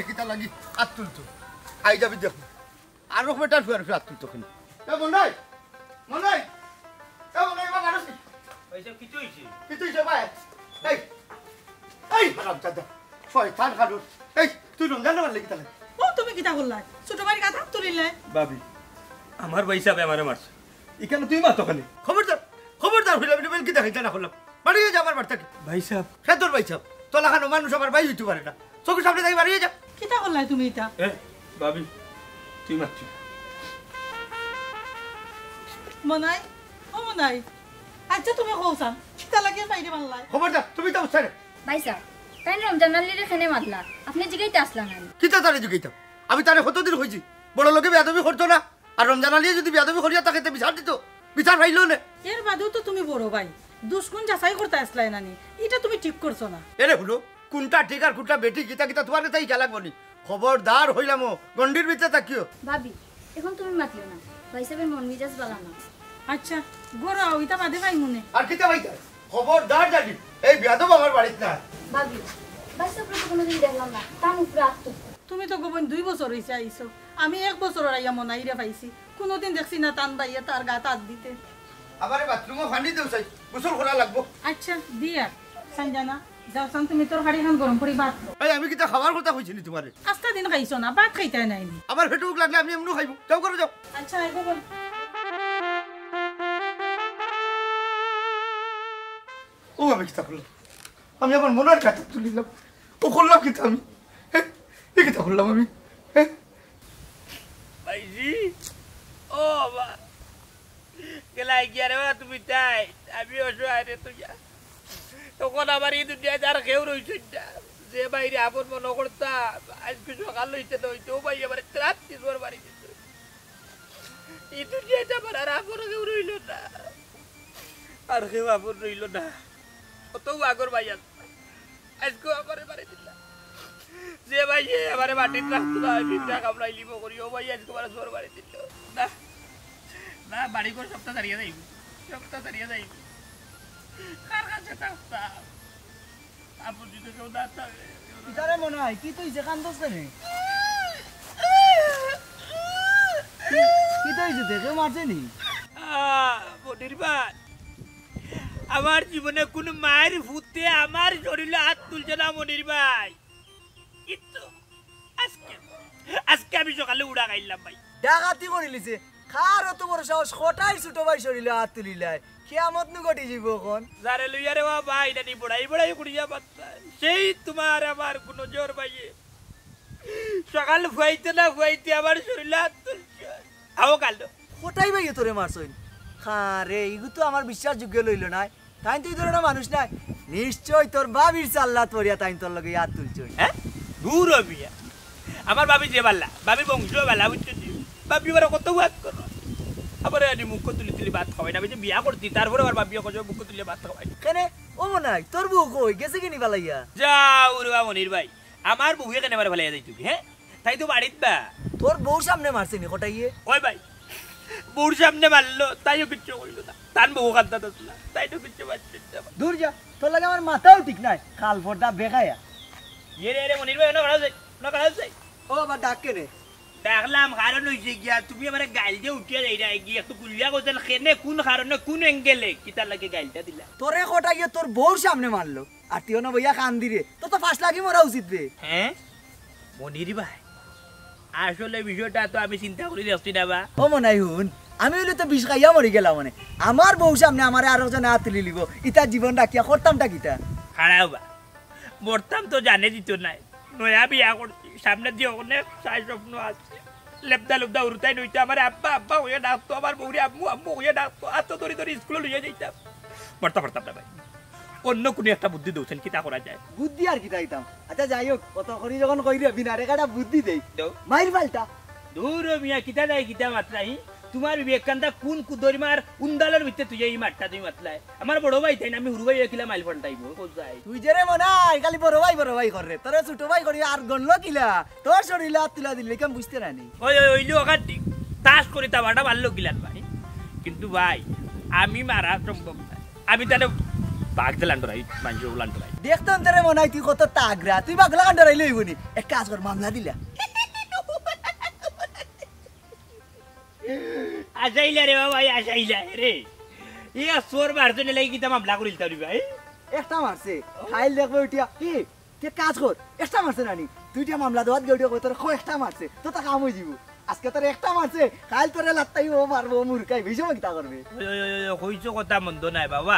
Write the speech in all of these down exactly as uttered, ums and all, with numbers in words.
কিতা লাগি আত তুলতো? আই যাবি দেখ। আরো বেটার ফুয়ার ফুয়া আত তুলতো কেনে? এ মনাই, মনাই, এ মনাই, এবার আরো কি? ভাইসাব, কিতা অইছে? কিতা অইছে ভাই? এই, এই হারামজাদা, শয়তান কালুর। এই, তুই রমজান আমার লাগি তাহলে? ও, তুমি কিতা করলায়? ছোট ভাইর গাত আত তুলিলায়। ভাবি, আমার ভাইসাবে আমারে মারছে। ইখানো তুই মাতো কেনে? খবরদার, খবরদার অইলাম, এটা বেলকি দেখাইতে না করলাম। বাড়িয়ে যা আমার বাড়ি থাকি। ভাইসাব। সে তোর ভাইসাব। তোর লাখান মানুষ আমার ভাই অইতে পারে না। চোখের সামনে থাকি বাড়িয়ে যা। কিতা করলায় তুমি ইতা? এ, ভাবি, তুই মাতছ। মনাই, ও মনাই, আচ্ছা তুমি কও চাইন, কিতা লাগি বাইরে মারলায়? খবরদার, তুমি তো উঠছে না। ভাইসাব, তাইন রমজান আলীরে কেনে মারলা? আপনে জিগাইতা আছলা না নি? কিতা তারে জিগাইতাম? আমি তারে কতদিন কইছি, বড় লোকে বেয়াদবি করতো না। আর রমজান আলীয়ে যদি বেয়াদবি করিয়া থাকে, তে বিচার দিতো, বিচার পাইলো নে। এর বাদেও তো তুমি বড় ভাই, দুশমন যাচাই করতা আছলায় না নি, ইটা তুমি ঠিক করছো না। এরে হুনো, কুনটা ঠিক আর কুনটা বেঠিক, কিতা কিতা তুমার কাছে ইকা লাগবো নি? খবরদার অইলাম ও, গন্ডির ভিতরে থাকিও। ভাবি, এখন তুমি মাতিও না, ভাইসাবর মন মিজাজ ভালা না। আচ্ছা, ঘরো আও, ইতা বাদে পাইমুনে। আর কিতা পাইতায়? খবরদার জানি, এই বেয়াদব আমার বাড়িত না। ভাবি, ভাইসাবরে তো কুনুদিন দেখলাম না, তান উপরে আত তুলতা। তুমি তো গো বইন দুই বছর অইছে আইছো, আমি এক বছরর আইয়া মনাইরে পাইছি, কুনুদিন দেখছি না তান ভাইয়ে তার গাত আত দিতে। আমারে বাথরুমো পানি দেও চাই, গোসল করা লাগবো। আচ্ছা, দিয়ার। সানজানা, যাও চাইন তুমি তরকারিখান গরম করি ভাত খাও। এই, আমি কিতা খাওয়ার কথা কইছি নি তুমারে? আস্তা দিন খাইছো না, ভাত খাইতায় নায় নি। আমার পেটো ভুক লাগলে আমি এমনেউ খাইমু। যাও ঘরো যাও। আচ্ছা, আইবো বল। ও, আমি কিতা করলাম? আমি আমার মনর কথা তুলিলাম। ও করলাম কিতা আমি? হ্যাঁ? এ কিতা করলাম আমি? হ্যাঁ? ভাইজি, ও বাবা, গেলায় গিয়া রে বাবা তুমি তাই, আমি অসহায় রে তুই। তখন আমার ই দুনিয়াত আর কেউ রইছইন না। যে ভাইরে আপন মনো করতাম, আইজকু সকাল অইতে না অইতে ও ভাই আমারে ত্রাস দিছইন, বাড়ি দিছইন। ই দুনিয়াত আমার আর আপন কেউ রইলো না, আর কেউ আপন রইলো না। কত আগর ভাই আছে, আইজকু আমারে বাড়ি দিলা। যে ভাইয়ে আমারে মাটিত রাখতো না, আমি পিঠা কামড়াইলিমু করি, ও ভাই আইজকু আমারে চোর বাড়ি দিল। না, না, বাড়ি ঘর সবটা ছাড়িয়া যাইমু, সবটা ছাড়িয়া যাইমু। কার কাছে থাকতাম? আপন যদি কেউ না থাকে। কিতারে মনাই, কিতা অইছে, কান্দছ কেনে? কিতা অইছে, কেউ মারছে নি? আহ, মনির ভাই, আমার জীবনে কুনু মাইর ফুতে আমার শরীলো আত তুলছে না মনির ভাই। কিন্তু আইজকে, আইজকে আমি সকালে উড়া খাইলাম ভাই। ডাকাতি করিলিছে। কার অত বড় সাহস, কটাই ছোট ভাইর শরীলো আত তুলিলায়? কিয়ামত নু ঘটি যাইবো অখন। যারে লইয়া রে বাবা, ইদানি বড়াই বড়াই করিয়া বাচ্চা। সেই তুমার আমার কুনু জোর ভাইয়ে। সকাল ফুয়াইতে না ফুয়াইতে আমার শরীলো আত তুলছে। আও কালো। কটাই ভাইয়ে তোরে মারছইন? আরে, ইগু তো আমার বিশ্বাসযোগ্য লইলো নায়। তাইন তো ই ধরনর মানুষ নায়। নিশ্চয় তোর ভাবির চাল্লাত পড়িয়া তাইন তোর লগে আত তুলছইন। হ্যাঁ? দূর হ মিয়া। আমার ভাবি যে বালা, ভাবি বংশ বালা, বুঝছো নি? ভাবি ওরা কত ওয়াজ করো। আবার আনি মুখ তুলি তুলি ভাত খাওয়াই না। আমি যে বিয়া করছি, তারপরে আমার ভাবিয়ে কত মুখ তুলি ভাত খাওয়াই। কেনে? ও মনাই, তোর বউ কই? গেছে কিনি ফালাইয়া? যাও রে বা মনির ভাই, আমার বউয়ে কেনে আমার ফালাইয়া যাইতো কি, হ্যাঁ? তাই তো বাড়িত বা। তোর বউর সামনে মারছে নি কটাইয়ে? ওই ভাই, বউর সামনে মারলো, তাইও কিচ্ছু কইলো না। তান বউ কান্দাত আছলা, তাই তো কিচ্ছু মারছে না। দূর যা, তোর লগে আমার মাথাও ঠিক নাই, কাল পর্দা বেখায়া। ইয়ে রে, রে মনির ভাই, অনো খাড়াও যাই, অনো খাড়াও যাই। ও বাবা, ডাক কেনে? ডাকলাম, কারণ অইছে গিয়া, তুমি আমারে গাইল দিয়া উঠিয়া যাইরায় গি, একটু খুলিয়া কইতায় না, কেনে, কুন কারণে, কুন angle-এ, কিতার লাগি গাইলটা দিলা? তোরে কটাইয়ে তোর বউর সামনে মারলো। আর তুই অনো বইয়া কান্দিরে, তোর তো ফাঁস লাগি মরা উচিত বে। হ্যাঁ? মনির ভাই, আসলে বিষয়টা তো আমি চিন্তা করি দেখছি না বা। ও মনাই হুন, আমি অইলে তো বিষ খাইয়া মরি গেলাম মানে। আমার বউর সামনে আমারে আরক জনে আত তুলিলিবো, ইতা জীবন রাখিয়া করতামটা কিতা? খাড়াও বা, মরতাম তো জানে দিত নায়। নয়া বিয়া করছি, সামনে দিয়া অনেক চাই স্বপ্ন আছে। লেবদা লুবদা হুরুতাইন অইতো আমারে আব্বা আব্বা কইয়া ডাকতো, আমার বউরে আম্মু আম্মু কইয়া ডাকতো, আতো ধরি ধরি স্কুলো লইয়া যাইতাম। মরতাম পারতাম না ভাই, অন্য কুনু একটা বুদ্ধি দেও চাইন, কিতা করা যায়? বুদ্ধি আর কিতা দিতাম? আচ্ছা যাই হোক, অত করি যখন কইরে, বিনারে একটা বুদ্ধি দেই। দেও। মাইর পাল্টা। দূর ও মিয়া, কিতা দেয় কিতা মাতরায়? তুমার বিবেক কান্দা কুন কুদরিমার উন্দালর ভিতরে তুই এই মাতটা তুমি মাতলায়? আমার বড় ভাই তাইন, আমি হুরু ভাই অইয়া কিলা মাইল পাল্টাইমু, কোথায়? তুই যে রে মনাই, খালি বড় ভাই, বড় ভাই কররে। তোরে ছোট ভাই করি আর গণলো কিলা? তোর শরীলো আত তুলা দিলে কেমন বুঝতে নানি? ওই, ওই, অইলো অখান ঠিক। তাস করি তামাটা মারলো কিলান ভাই? কিন্তু ভাই, আমি মারা সম্ভব না। আমি তারে বাঘ দিলান ডরাই, মানুষ ওলান ডরাই। দেখতো অন্তরে মনে হয় তুই কত তাগড়া, তুই বাঘ লাগান ডরাইলে অইবো নি? এক কাজ কর, মামলা দিলা। আসাইলা রে বাবা, আসাইলা রে। ইয়া চোর মারছে না লাগি কিতা মামলা করিল তারি ভাই? একটা মারছে, খাইল দেখবে উঠিয়া। কি? তুই কাজ কর, একটা মারছে নানি? তুই যে মামলা দেওয়াত গেউটিয়া কই তোর খো একটা মারছে, তো তা কাম হয়ে যাবো। আজকে তোর একটা মারছে, কাইল তোরে লাত্তাই ও মারবো, মুরকাই বেশি কিতা করবে? ওই, ওই, ওই, ওই, কইছো কথা মন্দ নাই বাবা,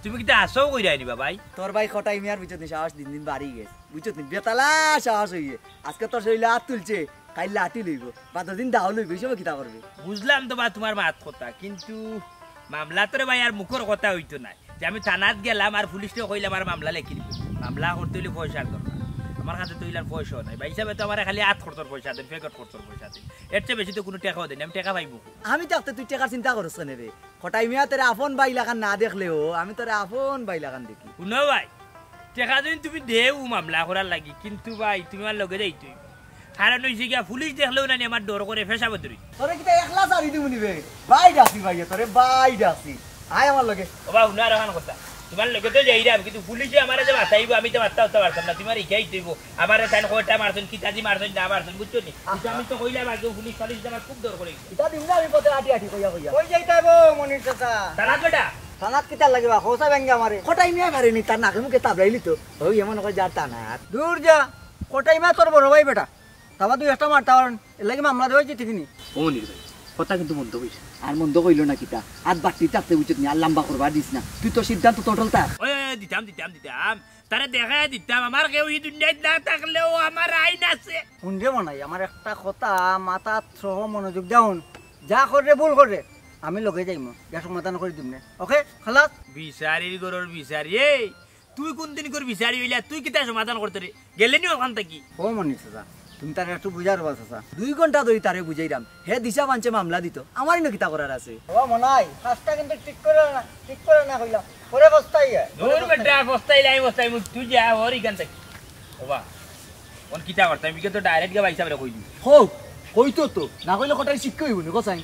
তুমি কিতা হাসাও কইরায় নি বাবাই? তোর ভাই কটাই মিয়ার বুঝছত নি, সাহস দিন দিন বাড়ি গেছে, বুঝছত নি? বেতালা সাহস হইয়ে। আজকে তোর শরীরে হাত তুলছে, কাইল লাঠি লইব, বাদর দিন দাও লইব, এই সময় কিতা করবে? বুঝলাম তো বা তোমার মাত কথা, কিন্তু মামলা তো রে ভাই আর মুখর কথা হইতো না যে আমি থানাত গেলাম আর পুলিশরে কইলাম আর মামলা লেখি দিব। মামলা করতে হইলে পয়সার দরকার, আমার কাছে তো হইলার পয়সাও নাই। ভাই হিসাবে তো আমার খালি হাত খরচর পয়সা দেন, প্যাকেট খরচর পয়সা দেন, এর চেয়ে বেশি তো কোনো টাকাও দেন, আমি টাকা পাইব কই? আমি থাকতে তুই টাকার চিন্তা করছ কেন রে? কটাই মিয়া তোরে আপন ভাই লাখান না দেখলেও আমি তোরে আপন ভাই লাখান দেখি। শুনো ভাই, টেকা যদি তুমি দেও মামলা করার লাগি, কিন্তু ভাই তুমি আমার লগে যাইতে অইবো। কারণ হইছে গিয়া পুলিশ দেখলেও নানি আমার ডর করে ফেসা বদরি। তোরে কিতা একলা ছাড়ি দিমু নি বে? ভাই ডাকছি ভাই, তোরে ভাই ডাকছি। আয় আমার লগে। ও বা, হুনো আর অখান কথা। তোমার লগে তো যাইরাম, কিন্তু পুলিশে আমারে যে মাতাইবো, আমি তো মাততাম পারতাম না। তোমার ইখাই দিবো। আমারে তাইন কয়টা মারছইন, কিতা দি মারছইন, না মারছইন, বুঝছো নি? কিন্তু আমি তো কইলাম আগে পুলিশ ফালিশ আমার খুব ডর করে। ইতা দিম না আমি পথে আটি আটি কইয়া কইয়া। কই যাইতা গো মনির চাচা? থানাত বেটা। থানাত কিতা লাগে বা? খোসা ভেঙ্গে আমারে। কটাই মিয়া পারেনি, তার নাকে মুখে তাবড়াইলি তো। ওই এমন করে যার থানাত। দূর যা, কটাই মিয়া তোর বড় ভাই বেটা। তাবা তুই একটা মারতা পারন, এর লাগি মামলা দেওয়া হয়েছে ঠিকই নি। ও মনির ভাই, কথা কিন্তু মন্দ কইছ। আর মন্দ কইল না কিতা? আর বাট্টি চাপতে উচিত নি, আর লম্বা করবা দিস না। তুই তো সিদ্ধান্ত তোটল থাক। ওই, ওই, ওই, দিতাম, দিতাম, দিতাম। তারে দেখাই দিতাম, আমার কেউ এই দুনিয়াত না থাকলেও আমার আইন আছে। হুন রে মনাই, আমার একটা কথা মাথাত সহ মনোযোগ দেওন। যা কররে ভুল কররে, আমি লগে যাইমু, গিয়া সমাধান করি দিমু নে। ওকে, খালাস? বিচারির ঘরর বিচারি, এই, তুই কোন দিন কর বিচারি হইলা, তুই কিতা সমাধান করতে রে? গেলে নি ওখান থাকি? ও মনির চাচা, তুমি তারে একটু বুঝার বা চাচা। দুই ঘন্টা ধরি তারে বুঝাইরাম, হে দিশা মানছে মামলা দিত, আমারই না কিতা করার আছে? ও মনাই, কাজটা কিন্তু ঠিক করে না, ঠিক করে না কইলাম, পরে পস্তাই। দূর বেটা, পস্তাইলে আমি পস্তাই, তুই যা ওর এখান থাকি। ও বা, অন কিতা করতাম? ইকে তো direct গিয়া ভাই সাহেবরে কই দিবি। হো, কইতো তো, না কইলে কটাই শিক্ষা হইব নি, গোসাই।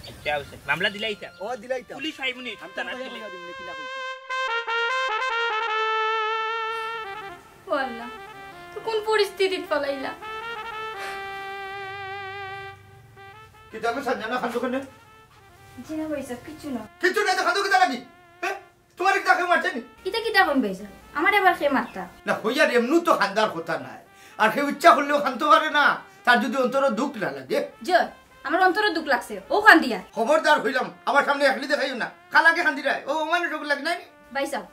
আচ্ছা, অবশ্যই। মামলা দিলাইতা? ও, দিলাইতা। পুলিশ আইব নি? আমি তো থানাত কইয়া দিলে। কইয়া দিমু নি, কিলা কইছি। ও আল্লাহ, তো কোন পরিস্থিতিত ফালাইলা? কিতা আমি সাঞ্জানা খান্দো কেনে? জি না ভাই সাহেব, কিচ্ছু না। কিচ্ছু নাই তো খান্দো কিতা লাগি? হ্যাঁ? তোমার একটা কেউ মারছে নি? ইতা কিতা কইন ভাইজান? আমারে আবার কে মারতা? না, হইয়ার এমনু তো খান্দার কথা নাই। আর কেউ ইচ্ছা করলেও খানতে পারে না, তার যদি অন্তরো দুখ না লাগে। জি, আমার অন্তরো দুখ লাগছে, ও খান্দিয়া। খবরদার হইলাম, আমার সামনে একলি দেখাইও না। কালাকে খান্দিরায়, ও মানুষ ওগুলো লাগে নাই নি? ভাইসাব,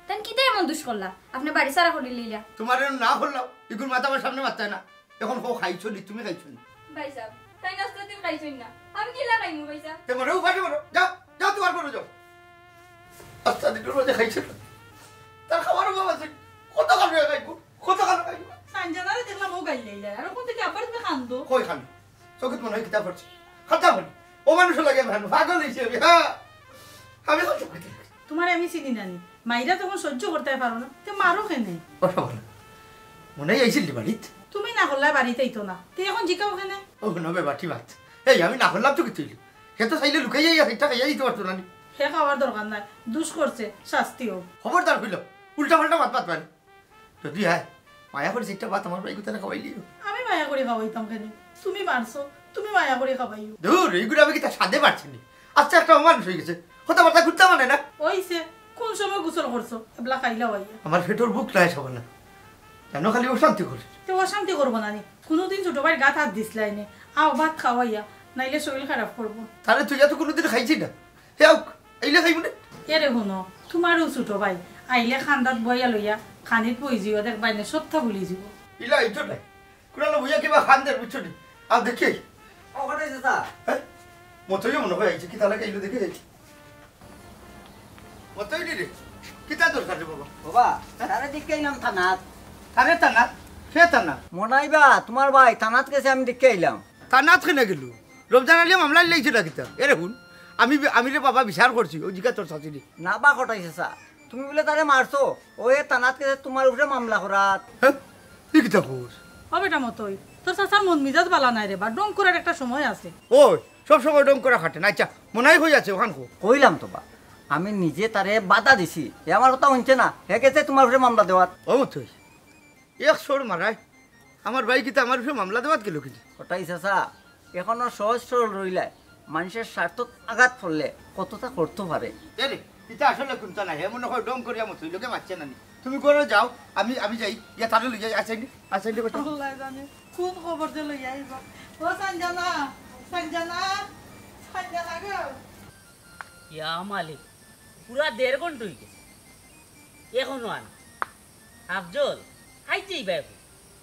তাইন কিতা এমন দুষ করলা? আপনে বাড়ি ছাড়া করি লইলা? তোমারে না করলাম, ইগুর মাথা আমার সামনে মারতায় না। এখন কও খাইছো নি, তুমি খাইছো নি? ভাইসাব, তাইন আস্তা দিন খাইছইন না। আমি কিলা খাইমু ভাইসাব? তে মরো, উপাসে মরো। যাও, যাও, তোমার ঘরো যাও। আস্তা দিন রোজে খাইছে না। তার খাবার অভাব আছে। কত খাবে খাইবো? কত খাবে খাইবো? সাঞ্জানারে দেখলাম ও গাইল লাইলা। আর ওখান থেকে আবার তুমি কান্দো। কই কান্দো? চোখে মনে হয় কিতাব পড়ছে। খাতা বলি। ও মানুষ লাগে আমি কান্দো। পাগল হইছি আমি, হ্যাঁ। আমি এখন চোখে দেখি। তোমারে আমি চিনি না নি। মাইরা যখন সহ্য করতে পারো না, তে মারো কেনে? কথা বলো। মনে হয় আইছিল বাড়িত। তুমি না করলে বাড়িত আইতো না। তে এখন জিকাও কেনে? ও, হুনো বে বাটি ভাত। এই, আমি না করলাম তো কিতা অইল? হে তো চাইলে লুকাইয়া ইয়া চাইরটা খাইয়া দিতে পারতো না নি? হে খাওয়ার দরকার নাই। দুষ করছে, শাস্তি হোক। খবরদার কইল, উল্টা পাল্টা মাত মাতবা নি। যদি হয়, মায়া করি চাইরটা ভাত আমার ভাই কোথায় খাওয়াইলিও। আমি মায়া করি খাওয়াইতাম কেনে? তুমি মারছো, তুমি মায়া করি খাওয়াইও। দূর, এইগুলো আমি কিতা সাধে পারছি নি। আচ্ছা, একটা অমানুষ হয়ে গেছে। কথাবার্তা ঘুরতে মানে না। ওইছে, কোন সময় গোসল করছো? এবলা খাইলা হইয়া। আমার পেটর ভুক নাই সব না। জানো, খালি অশান্তি করে। তে অশান্তি করবো না নি? কোনোদিন ছোট ভাইর গাত হাত দিছলাই নি? আও, ভাত খাওয়াইয়া, নাইলে শরীর খারাপ করবো। তাহলে তুই এত কোনোদিন খাইছি না। হে আউক, আইলে খাইব না। এরে হুনো, তোমারও ছোট ভাই, আইলে খান্দাত বইয়া লইয়া, খানিত বই যিও, দেখবায় নে, সবটা ভুলি যিব। ইলা আইতো নাই। কুড়ালো বইয়া কিবা খান্দের, বুঝছো নি? আর দেখি। ও, কটাই চাচা। হ্যাঁ? মতইও মনে হয় আইছে, কিতা লাগে আইলো দেখি যাই। মতই রে, কিতা দরকার রে বাবা? বাবা, হ্যাঁ? তারে দেখে আইলাম থানাত। তারে থানাত? কে থানাত? মনাই বা, তোমার ভাই থানাত গেছে, আমি দেখে আইলাম। থানাত কেনে গেল? রমজান আলী মামলা লইছে না কিতা? এরে হুন, আমি বি-, আমি রে বাবা বিচার করছি, ও জিকা তোর শাশুড়ি। না বা কটাই চাচা, তুমি বলে তারে মারছো, ও এ থানাত গেছে তোমার উপরে মামলা করাত। হ্যাঁ? তুই কিতা কস? ও বেটা মতই, তোর চাচার মন মিজাজ বালা নাই রে বা, ঢং করার একটা সময় আছে। ও, সব সময় ঢং করা খাটে না। আচ্ছা, মনাই কই আছে, ওখান কো। কইলাম তো বা, আমি নিজে তারে বাধা দিছি, হে আমার কথা হুনছে না, হে গেছে তুমার উপরে মামলা দেওয়াত। ও মতই, এক চড় মারায় আমার ভাই কিতা আমার উপরে মামলা দেওয়াত গেল কিতা? কটাই চাচা, এখনো সহজ সরল রইলায়, মানষের স্বার্থত আঘাত পড়লে কততা করতো পারে। এরে, ইতা আসলে কুন্তা নাই, হে মনে হয় ডং করিয়া মতই, লোকে মারছে না নি। তুমি ঘরো যাও, আমি, আমি যাই, গিয়া তারে লই যাই, আছেন, আছেন কথা। আল্লাহ জানে, কোন খবর যে লই আইবা। ও সঞ্জনা, সঞ্জনা, সঞ্জনা গো। ইয়া মালিক, পুরা দেড় ঘন্টা অই গেছে, এখনো আন। আফজল, আইজেই বা এখন,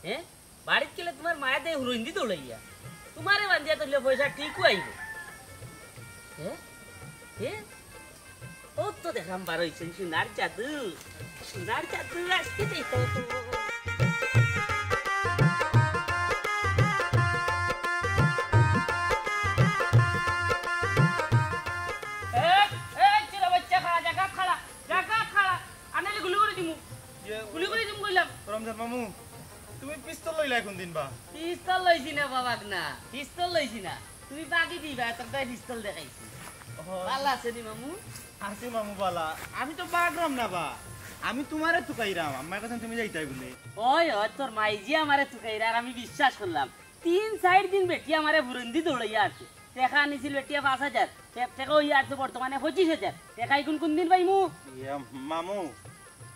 হ্যাঁ? বাড়িত গেলে তুমার মায়ে দেয় হুরইন্দি দৌড়াইয়া। তুমারে বান্ধিয়া তুললে পয়সা ঠিকউ আইবো। হ্যাঁ? হ্যাঁ? ও তো দেখলাম বার অইছইন সোনার জাদু। সোনার জাদু আসতে দেই তো। এই, এই, ছেলে বাচ্চা খাড়া, জাগাত খাড়া, জাগাত খাড়া। আনালে গুলি করি দিমু। ইয়ে, গুলি করি দিমু কইলাম। রমজান মামু, তুমি পিস্তল লইলায় কুনদিন বা? পিস্তল লইছি না বাবা, না। পিস্তল লইছি না। তুমি বাগি দিবা, তোর তাই পিস্তল দেখাইছি। ও। বালা আছে নি মামু? আছি মামু বালা। আমি তো বাগরাম না বা। আমি তুমারে তুকাইরাম। আম্মায় কইছইন তুমি যাইতায় বুলে। ওই, ওই, তোর মাইজি আমারে তুকাইরা আর আমি বিশ্বাস করলাম। তিন চাইর দিন বেটি আমারে হুরইন্দি দৌড়াইয়া আছে। টেকা আনিছিল বেটিয়ে পাঁচ হাজার। টেকা অইয়া আছে বর্তমানে পঁচিশ হাজার। টেকা ইগুন কুনদিন পাইমু? ইয়া, মামু,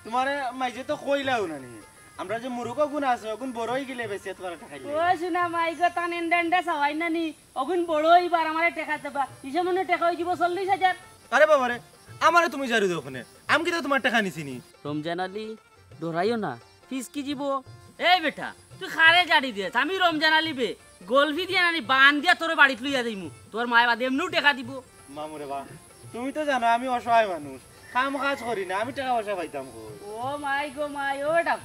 তুমারে মাইজে তো কইলাউ না নি। আমরা যে মুরগ অগুন আছে, অগুন বড় অই গেলে বেশি তুমারে টেকা দিলে। ও সোনা মাই গো, তান এন্ডা এন্ডা চাওয়াই না নি। অগুন বড় অইবার আমারে টেকা দেবা। হিসে মনে টেকা অই যিবো চল্লিশ হাজার। আরে বাবা রে, আমারে তুমি জারু দেও কেনে? আমি কিতা তুমার টেকা নিছি নি? রমজান আলী, ডরাইও না, ফিসকি যিবো। এই বেটা, তুই কারে জারি দেস? আমি রমজান আলী বে, গলফি দিয়া নানি বান দিয়া তোরে বাড়িত লইয়া যাইমু। তোর মায়ে বাদে এমনেউ টেকা দিবো। মামু রে বা, তুমি তো জানো আমি অসহায় মানুষ, কাম কাজ করি না, আমি টেকা পয়সা পাইতাম কই? ও মাই গো মাই, ও বেটা,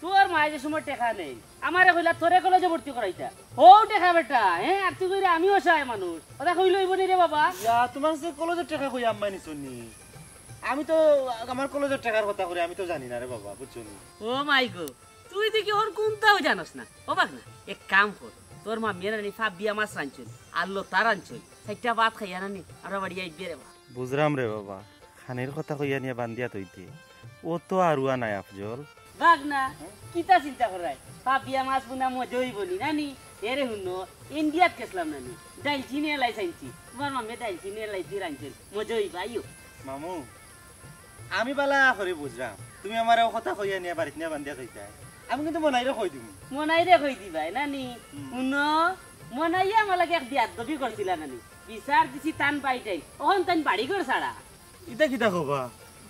তোর মায়ে যে সময় টেকা নেই, আমারে কইলা তোরে কলেজে ভর্তি করাইতা। হউ টেকা বেটা, হ্যাঁ, আর তুই কইরে আমি অসহায় মানুষ। কথা কইলে অইবো নি রে বাবা? ইয়া, তুমার যে কলেজর টেকা কই আম্মায় নিছইন নি? আমি তো আমার কলেজর টেকার কথা করি, আমি তো জানি না রে বাবা, বুঝছো নি? ও মাই গো, তুই দেখি অখন কুন্তাউ জানস না। ও বাগনা, এক কাম কর, তোর মামিয়ে নানি ফাবিয়া মাছ রানছইন, আর লতা রানছইন, চাইরটা ভাত খাইয়া নানি আমরা বাড়ি আইবে রে বা। বুঝরাম রে বাবা, খানির কথা কইয়া নিয়া বান্ধিয়া থইতে, ও তো আরুয়া নাই আফজল। বাগনা, কিতা চিন্তা করায়? ফাবিয়া মাছ বুনা মজা অইবো নি নানি? এরে হুনো, ইন্ডিয়াত গেছলাম নানি, ডাইলচিনি এলাইচ আনছি, তুমার মামিয়ে ডাইলচিনি এলাইচ দি রানছইন, মজা অইবো, আইও। মামু, আমি বালা করি বুঝরাম, তুমি আমারে অউ কথা কইয়া নিয়া বাড়িত নিয়া বান্ধিয়া থইতায়। আমি কিন্তু মনাইরে কই দিমু। মনাইরে কই দিবায় নানি? হুম। হুনো, মনাইয়ে আমার লগে এক বেয়াদবি করছিলা নানি? বিচার দিছি তান বাইটাই, অখন তান বাড়ি ঘর ছাড়া। ইতা কিতা কবা?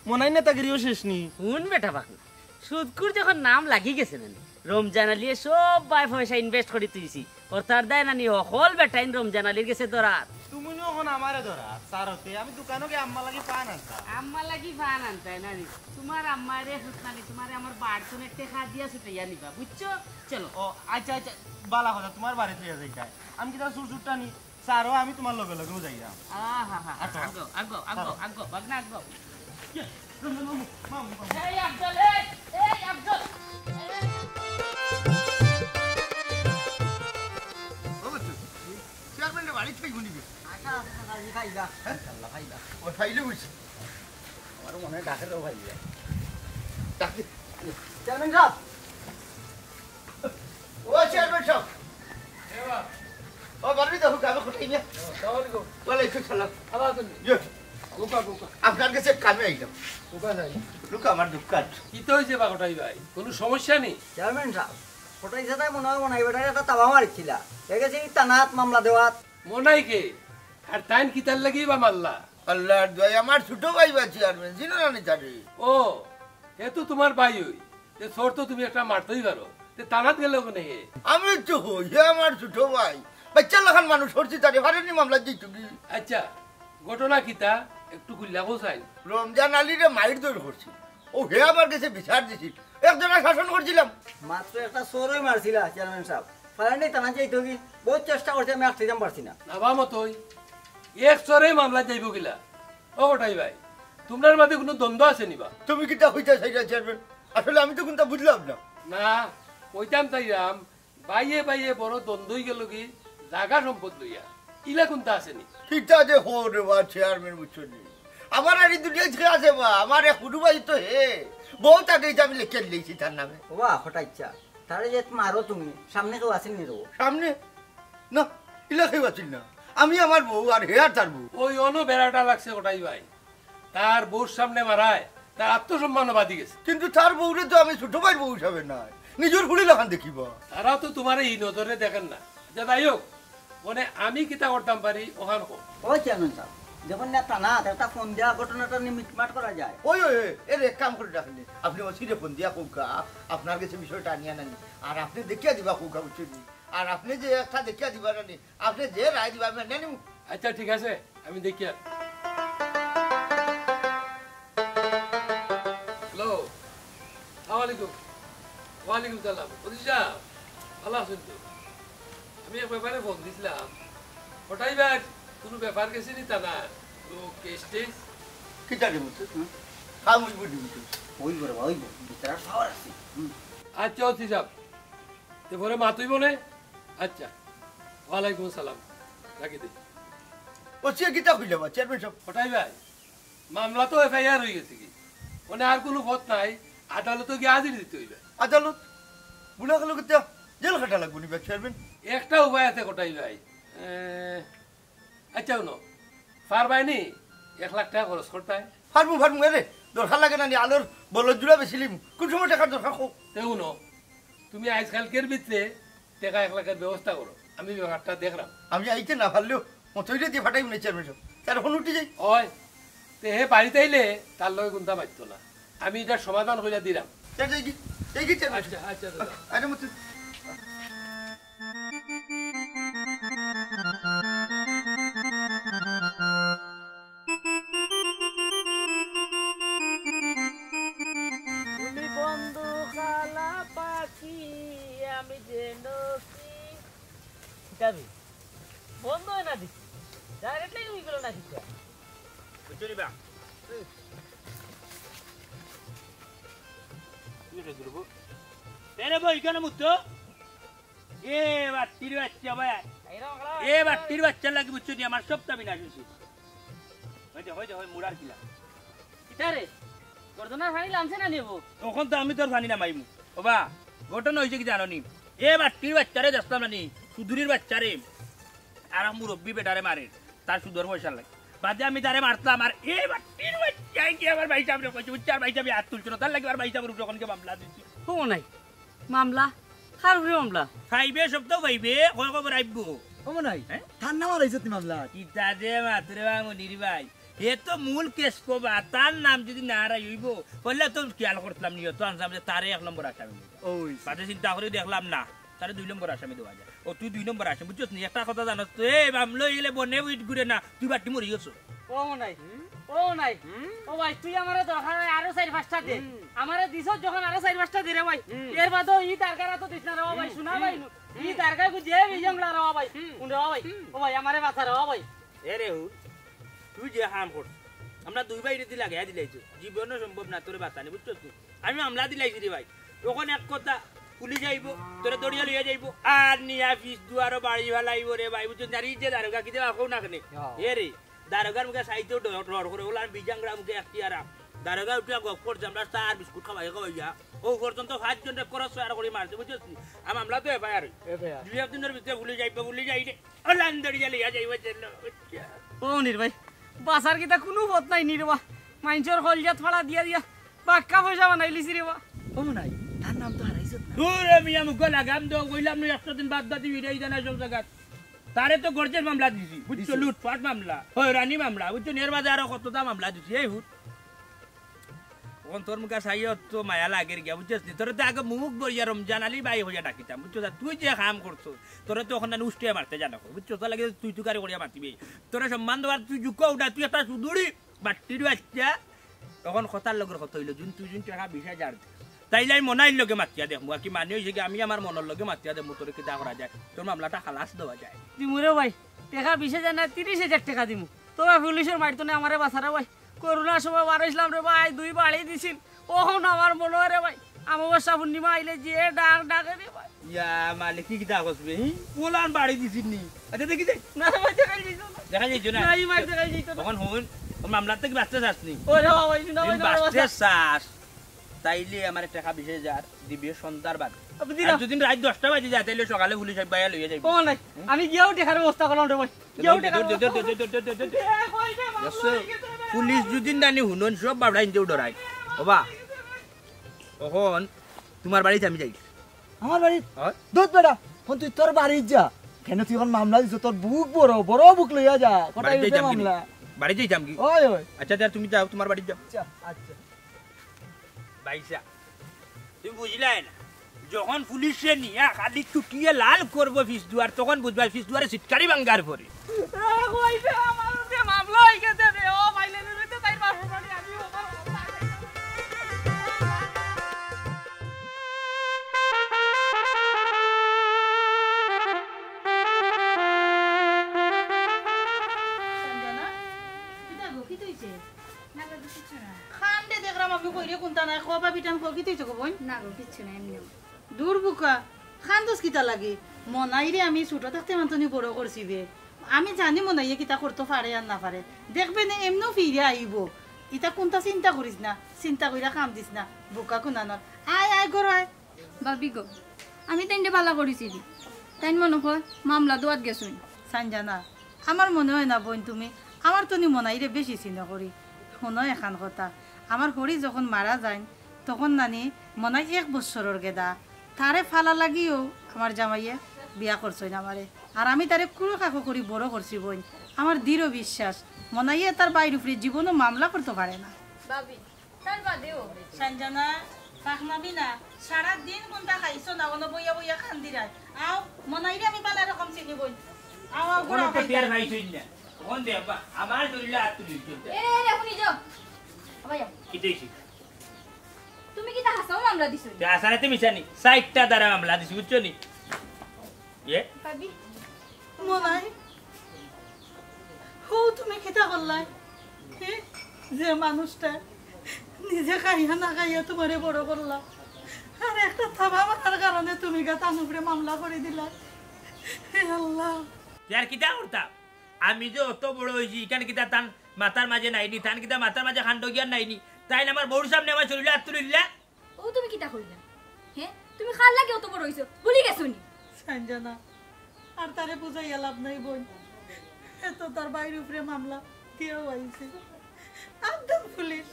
মনাইর নেতাগিরিও শেষ নি? হুন বেটা বাগনা, সুদখুর যখন নাম লাগি গেছে নানি, রমজান আলীয়ে সব বায় পয়সা invest করি থুইছি। অর্থাৎ দায় নানি হকল বেটাইন রমজান আলীর গেছে ধরাত। তুমি নু অখন আমারে ধরাত, ছাড়তে আমি দোকানো গিয়া আম্মার লাগি পান আনতাম। আম্মার লাগি পান আনতায় নানি? তুমার আম্মারে হুত নানি, তুমারে আমার বাড় থনে টেকা দিয়া ছুটাইয়া নিবা, বুঝছো? চলো। ও, আচ্ছা, আচ্ছা, বালা কথা, তুমার বাড়িত লইয়া যাইতায়। আমি কিতা চুর চুরটা নি? ছাড়ো, আমি তুমার লগে লগেউ যাইরাম। আহা হা, আটো। আগো, আগো, আগো, ছাড়ো। আগো, বাগনা আগো। ইয়ে, মামু, মামু, মামু। এই আফজল, এই, এই আফজল। ও বাচ্চু, চেয়ারম্যানরে বাড়িত পাইবো নি? আচ্ছা, আচ্ছা, আচ্ছা, খাইবা। হ্যাঁ? ইনশাআল্লাহ, খাইবা। ও, খাইলে বুঝছি। আমার মনে হয় ডাকের ও খাইবা। ডাকে। চেয়ারম্যান সাহেব। ও চেয়ারম্যান সাহেব। ও, বারবি তো হুকা, আমি কোথায় গিয়া? আসসালামু আলাইকুম। ওয়ালাইকুম সালাম। ভালা আছইন নি? জি। হুকা, হুকা। আপনার গেছে কামে আইলাম। হুকা নাই। হুকা আমার দোকান। কিতা অইছে বা কটাই ভাই? কুনু সমস্যা নি? চেয়ারম্যান সাহেব, কটাই সাহেব মনে হয় মনাই বেটারে একটা তাবা মারিছিলা। এর গেছে ই থানাত মামলা দেওয়াত। মনাই কে? আর তাইন কিতার লাগি বা মারলা? আল্লাহর দোয়াই, আমার ছোট ভাই বা চেয়ারম্যান, চিনো না নি তারে? ও, হে তো তুমার ভাই অই। তে চোর তো তুমি একটা মারতেউ পারো। তে থানাত গেল কেনে হে? আমি তো কই, হে আমার ছোট ভাই। বাচ্চার লাখান মানুষ করছি তারে, পারেনি মামলা দিত কি? আচ্ছা, ঘটনা কিতা? একটু খুলিয়া কও চাইন। রমজান আলীরে মাইর দৌড় করছি। ও হে আমার গেছে বিচার দিছিল। এক জনা শাসন করছিলাম। মাত্র একটা চোরই মারছিলা, চেয়ারম্যান সাহেব। পারেনি থানাত যাইতো কি? বহুত চেষ্টা করছি, আমি আটকাইতাম পারছি না। না বা মতই, এক চোরে মামলা যাইবো কিলা? ও কটাই ভাই, তুমরার মাঝে কুনু দ্বন্দ্ব আছে নি বা? তুমি কিতা কইতা চাইরা চেয়ারম্যান? আসলে আমি তো কুনতা বুঝলাম না। না, কইতাম চাইরাম, ভাইয়ে ভাইয়ে বড় দ্বন্দ্ব অই গেল কি জাগা সম্পদ লইয়া, ইলা কুনতা আছে নি? কিতা যে কও রে বা চেয়ারম্যান, বুঝছো নি? আমার আর ই দুনিয়াত কে আছে বা? আমার এক হুরু ভাই তো হে। বউত আগে ইতা আমি লেখিয়া দিলাইছি তার নামে। ওবা, কটাই চাচা, তারে যে মারো তুমি, সামনে কেউ আছেনি রো? সামনে? না, ইলা কেউ আছিল না। আমি, আমার বউ আর হে আর তার বউ। ওই অনো বেড়াটা লাগছে কটাই ভাই। তার বউর সামনে মারায়, তার আত্মসম্মানও বাদি গেছে। কিন্তু তার বউরে তো আমি ছোট ভাইর বউ হিসাবে নায়, নিজর ফুড়ি লাখান দেখিবা। তারা তো তুমারে ই নজরে দেখের না। আচ্ছা, যাই হোক, মানে আমি কিতা করতাম পারি, অখান কও। ওই চেয়ারম্যান সাব, দেখইন না তা না, একটা ফোন দিয়া ঘটনাটা নিয়ে মিটমাট করা যায়। ওই, ওই, ওই, এর এক কাম করি রাখইন, আপনে ওসিরে ফোন দিয়া কউক্কা, আপনার গেছে বিষয়টা আনিয়া নানি, আর আপনে দেখিয়া দিবা কউক্কা, বুঝছইন নি? আর আপনে যে একটা দেখিয়া দিবা নানি, আপনে যে রায় দিবা, আমি আনিয়া নিমু। আচ্ছা, ঠিক আছে, আমি দেখিয়া। হ্যালো, সালাম আলাইকুম। ওয়ালাইকুম সালাম। অজি সাব, ভালা আছইন তো? আমি এক ব্যাপারে ফোন দিছিলাম। কটাই ভাইর কুনু ব্যাপার গেছেনি তা না? কুনু কেস টেস? কিতা দিব তো? হুম? কাম অইব দিব তো? অইব রে বা, অইব। ভিতরে আর পাওয়ার আছে। হুম। আচ্ছা, অজি সাব। তে পরে মাতইবনে? আচ্ছা। ওয়ালাইকুম আসসালাম। রাখি দে। অসিয়ে কিতা কইলা বা, চেয়ারম্যান সাব? কটাই ভাই, মামলা তো এফআইআর অইগেছে গি। মানে আর কুনু পথ নাই, আদালতো গিয়া হাজির দিতে অইবে। আদালত? বুড়া গেল কিতা? জেল খাটা লাগবো নি বা, চেয়ারম্যান? একটা উপায় আছে কটাই ভাই। এ, আচ্ছা, হুনো, পারবায়নি এক লাখ টেকা খরচ করতায়? পারমু, পারমু, এরে, দরকার লাগে না নি, আলোর বলদ জুড়া বেচিলিমু। কুন সময় টেকার দরকার কও? তে হুনো, তুমি আইজ কাইলকের ভিতরে টেকা এক লাখের ব্যবস্থা করো, আমি ব্যাপারটা দেখরাম। আমি আইতে না পারলেও মতইরে দিয়া ফাটাইমু নে চেয়ারম্যান সাব। তার ফোন উঠি যাই। অয়, তে হে বাড়িত আইলে তার লগে কুন্তা মাতিও না। আমি ইটার সমাধান করিয়া দিরাম। তে যাই কি? যাই কি চেয়ারম্যান সাব? আচ্ছা, আচ্ছা, দাদা। আরে মতই। তুমি বন্ধু কালা পাখি, আমি যেন কি যাবি? বন্ধ অয় না দেখি। ডাইরেক্টলি অই গেল না কিতা? বুঝছো নি বা? এরে বই, কেন মুতো? এ বাট্টির বাচ্চা ভাই। এ বাট্টির বাচ্চা লাগি বুঝছো নি, আমার সবটা বিনাশ অইছে। অয় দে, অয় দে, অয় মুড়ার কিলা। কিতা রে? গর্দনার পানি লামছে না নিবো? অখন তো আমি তোর পানি নামাইমু। ওবা, ঘটনা অইছে কি জানো নি? এ বাট্টির বাচ্চারে দেখলাম না নি, সুদুরির বাচ্চারে। আর মুরব্বি বেটারে মারে, তার সুদর পয়সা লাগে। বাদে আমি তারে মারতাম, আর এ বাট্টির বাচ্চায় কি আমার ভাইসাবরে কইছে, বুঝছো? আর ভাইসাবে আত তুলছে না, তার লাগি আর ভাইসাবর উপরে অখনকে মামলা দিছি। ও নাই, মামলা? কার উপরে মামলা? পাইবে, সব তো পাইবে, কয় খবর আইবো। ও মনাই, হ্যাঁ? তার নামে আর অইছে নি মামলা? কিতা যে মাতরে বা মনির ভাই, হে তো মূল কেস কবা, তার নাম যদি না হারাই অইবো, পয়লা তো খেয়াল করতাম নি, তো আনতাম যে তারে এক নম্বর আসামি। ওই। বাদে চিন্তা করি দেখলাম না, তারে দুই নম্বর আসামি দেওয়া যায়। ও তুই দুই নম্বর আসামি, বুঝছস নি? একটা কথা জানোস তো, এই মামলা অইগেলে বনে উইট ঘুরে না, তুই বাট্টি মরি গেছো। ও নাই, হুম? ও নাই। হুম? ও ভাই, তুই আমারে দরকার অয় আরো চাইর পাঁচটা দে। হুম। আমারে দিছস যখন আরো চাইর পাঁচটা দে রে ভাই। হুম। এর বাদেও ই তারকারা তো দিস না রে ও ভাই, হুম, শোনা হুম, ভাই নু। ই হুম। তারকা গু যে বিজম লা রে ও ভাই। হুম। উন রে ও ভাই। হুম। ও ভাই, আমারে বাঁচা রে ও ভাই। এ রে হুন, তুই যে কাম করছস, আমরা দুই ভাইরে দি লাগাইয়া দিলাইছো, জীবনও সম্ভব না তোরে বাঁচানি, বুঝছস তুই? আমি মামলা দিলাইছি রে ভাই। অখন এক কথা, পুলিশ আইবো, তোরে ধরিয়া লইয়া যাইবো, আর নিয়া পিছ দুয়ারো বাড়ি ফালাইবো রে ভাই, বুঝছস? আর ই যে দারোগা কিতা কও না কেনে? হ্যাঁ। এ রে, দারোগার মুখে চাইতেও ডর, ডর করে, ওলা বিজাংরা মুখে এখতিয়ারা। দারোগা উঠিয়া গপ করছে, আমরা চা আর বিস্কুট খাওয়াই খাওয়াইয়া। ও পর্যন্ত পাঁচজনরে cross fire করি মারছে, বুঝছস নি? আর মামলা তো এফআইআর। এফআইআর। দুই এক দিনর ভিতরে পুলিশ আইবো, পুলিশ আইলে ওলান ধরিয়া লইয়া যাইবো জেল। ও মনির ভাই, বাঁচার কিতা কুনু পথ নাই নি রে বা। মাইনষর কলজাত ফাড়া দিয়া দিয়া বাক্কা পয়সা বানাইলিছি রে বা। ও মনাই, তার নাম তো হারাইছত না। দূর রে মিয়া, মুখো লাগাম দেও, কইলাম নু একশো দিন বাদ বাদ ফিরাই দেনা সব জাগাত। তারে তো গর্জের মামলা দিছি, বুঝছো? দিছি। লুটপাট মামলা, হয়রানি মামলা, বুঝছো? এর বাদে আরো কততা মামলা দিছি, এই হুট। অখন তোর মুখে চাইও তো মায়া লাগের গিয়া, বুঝছস নি? তোরে তো আগে মুখ বরিয়া রমজান আলী ভাই কইয়া ডাকিতাম, বুঝছস? আর তুই যে কাম করছস, তোরে তো অখন আমি উষ্টিয়া মারতে জানা কর, বুঝছস? তোর লাগি তুই তুকারি করিয়া মাতিবি। তোরে সম্মান দেওয়ার তুই জুকো উঠা, তুই একটা সুদুরি বাট্টির বাচ্চা। অখন কথার লগর কথা অইলো, জুন তুই জুন টেকা বিশ হাজার দে। তাইলে আমি মনাইর লগে মাতিয়া দেখমু, আর কি মানে অইছে কি, আমি আমার মনর লগে মাতিয়া দেখমু, তোরে কিতা করা যায়, তোর মামলাটা খালাস দেওয়া যায়। দিমু রে ভাই, টেকা বিশ হাজার না, তিরিশ হাজার টেকা দিমু। তবে পুলিশর মাইর তনে আমারে বাঁচা রে ভাই। করোনার সময় বারইছলাম রে ভাই, দুই বাড়ি দিছিল। অখন আমার মনো অয় রে ভাই, আমাবস্যা পূর্ণিমা আইলে যে ডাক ডাকে রে ভাই। ইয়া মালিক, কি কিতা কস বে? হি? ওলান বাড়ি দিছিস নি? আচ্ছা, দেখি দে। না, ভাই, দেখাই যাইতো না। দেখাই যাইতো না? না, এই মাইর দেখাই যাইতো না। অখন হুন, ও মামলা থাকি বাঁচতে চাস নি? ওরে বাবা, এই না, যদি ওই না, ওই না। বাঁচতে চাস, তাইলে আমারে টেকা বিশ হাজার দিবে সন্ধ্যার বাদে। আপনি দিন আর না। যদি রাইত দশটা বাজি যায়, তাইলে সকালে পুলিশ আইয়া লইয়া যাইবো। ও নাই, আমি গিয়াও টেকার ব্যবস্থা করলাম রে ভাই। গিয়াও টেকার ব্যবস্থা করলাম। এ, কই রে, মামলা দেখছো? হয়ে গেছে রে। পুলিশ যদি নানি হুনন, সব বাবড়া ইনতেও ডরায়। ওবা, অখন তুমার বাড়িত আমি যাই। আমার বাড়িত? হয়। দুধ বেটা, ফোন তুই তোর বাড়িত যা। কেনে তুই অখন মামলা দিছস, তোর বুক বড়, বড় বুক লইয়া যা। কটাই বাড়িত উঠে যাইতাম কি? মামলা। বাড়িত যাইতাম কি? ওই, ওই। আচ্ছা, যা, তুমি যাও, তুমার বাড়িত যাও। আচ্ছা, আচ্ছা। ভাইসাব, তুমি বুঝলায় না, যখন পুলিশে নিয়া খালি চুটিয়ে লাল করবো পিছ দুয়ার, তখন বুঝবায় পিছ দুয়ারে সিটকারি ভাঙ্গার পরে। এ, কইছে আমার উপরে মামলা হয়ে গেছে রে। ও, মাইলে নিতে তাই পারবো না, আমি ও সঞ্জনা, কিতা গো, কিতা হইছে? না গো, কিচ্ছু না। কান্দে দেখলাম আমি, কইরে কুন্তা নাই, কবা বিটান কো, কিতা হইছে গো বইন? না গো, কিচ্ছু না, এমনি। দূর বুকা, কান্দস কিতা লাগি? মনাইরে আমি ছোট থাকতে মান্তনি বড় করছি বে। আমি জানি মনাইয়ে কিতা করতো পারে আর না পারে। দেখবে নে এমনেও ফিরে আইবো। ইতা কুন্তা চিন্তা করিস না, চিন্তা কইরা কাম দিস না। বুকা কুনানর। আয়, আয়, ঘর আয়। ভাবি গো, আমি তাইনরে বালা করিছি দি। তাইন মনো কয় মামলা দোয়াত গেছইন। সঞ্জনা, আমার মনে হয় না বইন তুমি আমার তনি মনাইরে বেশি চিনো করি। হুনো এখান কথা, আমার হরি যখন মারা যাইন, তখন নানি মনাই এক বছরর গেদা, তারে ফালা লাগিও আমার জামাইয়ে বিয়া করছইন আমারে। আর আমি তারে কুরু কাকু করি বড় করছি বইন। আমার দৃঢ় বিশ্বাস, মনাইয়ে তার বাইর উপরে জীবনও মামলা করতে পারে না। ভাবি, তার বাদেও। সঞ্জনা, ফাঁকনাবি না, সারা দিন কুন্তা খাইছো না, অনো বইয়া বইয়া কান্দিরায়। আও, মনাইরে আমি বালা রকম চিনি বইন। আও, আও, ঘুরাও খাইতে। টের পাইছইন না। কোন দে আব্বা, আমার শরীরে হাত তুলিস। এ, এ, এ, হুনি যাও। আবার যাও। কিতা হইছে? তুমি কিতা হাছাউ মামলা দিছো? তে হাছা নায় তে মিছা নি? চাইরটা ধারা মামলা দিছি, বুঝছো নি? এ? ভাবি। মনাই, হো তুমি কিতা করলায়? হে? যে মানুষটা নিজে খাইয়া না খাইয়া তোমারে বড় করলা, আর একটা থাবা মারার কারণে তুমি গা তান উপরে মামলা করি দিলায়। হে আল্লাহ। তে আর কিতা করতাম? আমি যে অত বড় হইছি, ইখান কিতা তান মাথার মাঝে নাইনি, তান কিতা মাথার মাঝে কাণ্ড জ্ঞান নাইনি? তাইন আমার বউর সামনে আমার শরীরে হাত তুলিলা। ও তুমি কিতা কইলা? হে? তুমি কার লাগি অত বড় হইছো? ভুলি গেছো নি? সঞ্জনা, আর তারে বুঝাইয়া লাভ নাই বইন। এ তো তার বাইর উপরে মামলা দিয়াও আইছে। আব্দুল পুলিশ,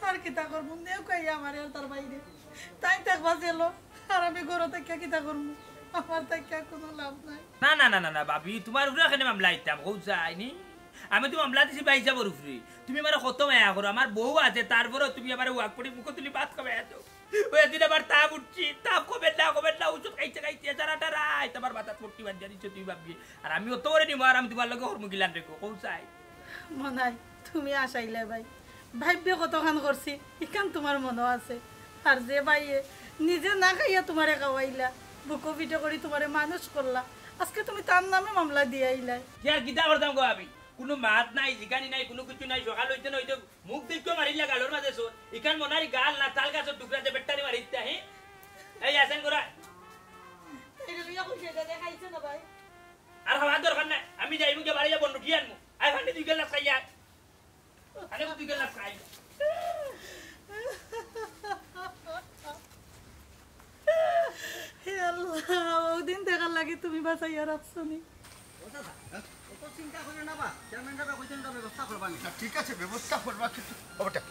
আর কিতা করমু? নেও কই আমারে আর তার বাইরে। তাই থাকবা জেলো, আর আমি ঘরো থাকিয়া কিতা করমু? আমার থাকিয়া কুনু লাভ নাই। না, না, না, না, না, ভাবি, তোমার উপরে কেনে মামলা দিতাম, কও চাইনি? আমি তো মামলা দিছি ভাইসাবর উপরে। তুমি আমারে কত মায়া করো, আমার বউ আছে, তারপরেও তুমি আমারে ওয়াক করি মুখো তুলি ভাত খাওয়াই আছো। ওই দিন আমার তাপ উঠছি, তাপ কমে না, কমে না, ওষুধ খাইতে খাইতে সারাটা রাইত আমার মাথাত পট্টি বান্ধিয়া দিছো তুমি ভাবি। আর আমি অত করে নিমু, আর আমি তোমার লগে হরমু গিলান রেখো, কও চাই। মনাই, তুমি আসাইলে ভাই, ভাইবে কতখান করছি, ইখান তোমার মনো আছে। আর যে ভাইয়ে নিজে না খাইয়া তোমারে খাওয়াইলা, বুকো পিঠে করি তোমারে মানুষ করলা, আজকে তুমি তার নামে মামলা দিয়া আইলায়। কি আর কিতা করতাম গো আমি? কুনু মাত নাই, জিকানি নাই, কুনু কিছু নাই। সকাল হইতে না হইতে মুখ দেখিও মারিলা গালর মাঝে চোর। ইখান মনারি গাল না, তাল গাছর টুকরা যে বেট্টারি মারি দিতা, হে? এই আছেন গোরা। এই লইয়া কইছে, এটা দেখাইছে না ভাই। আর খাওয়ার দরকার নাই, আমি যাইমু গিয়া বাড়ি যা বন্ধ কি আনমু। আই ফান্ডি দুই গ্লাস খাই যা। আরে দুই গ্লাস খাই। হে আল্লাহ, ওদিন দেখার লাগি তুমি বাঁচাইয়া রাখছো নি। ও দাদা, অত চিন্তা করিও না বা, চেয়ারম্যান সাবে কইছইন তো ব্যবস্থা করবা নি। না, ঠিক আছে, ব্যবস্থা করবা কিন্তু। ও বেটা,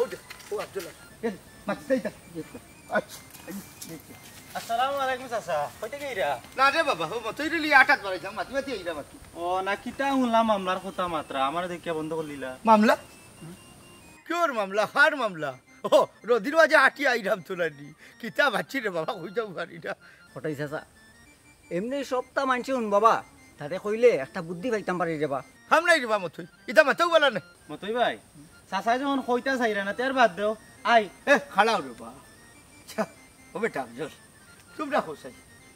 ও দে, ও আব্দুল্লাহ। এ, মাছ চাই তা। আচ্ছা। আসসালামু আলাইকুম চাচা, কইতে গেইরা? না রে বাবা, ও মতই রে লিয়া আটাত বাড়াইতাম, মাতি মাতি আইরা বাকি। ও না, কিতা শুনলাম মামলার কথা মাত্রা, আমারে দেখিয়া বন্ধ করি দিলা। মামলা? কিওর মামলা? কার মামলা? ও, নদীর মাঝে আটি আইরাম তো নানি। কিতা বাচ্চি রে বাবা, কইতাম পারি না। কটাই চাচা, এমনি সবতা মানছি হুন বাবা, তারে কইলে একটা বুদ্ধি পাইতাম পারি রে বা। হাম নাই রে বা মতই, ইতা মাতাও বলা না। মতই ভাই, চাচায় যখন কইতা চাইরা না, তে আর বাদ দেও। আই। এ, খাড়াও রে বা। আচ্ছা, ও বেটা আফজল, তোমরা কও চাই।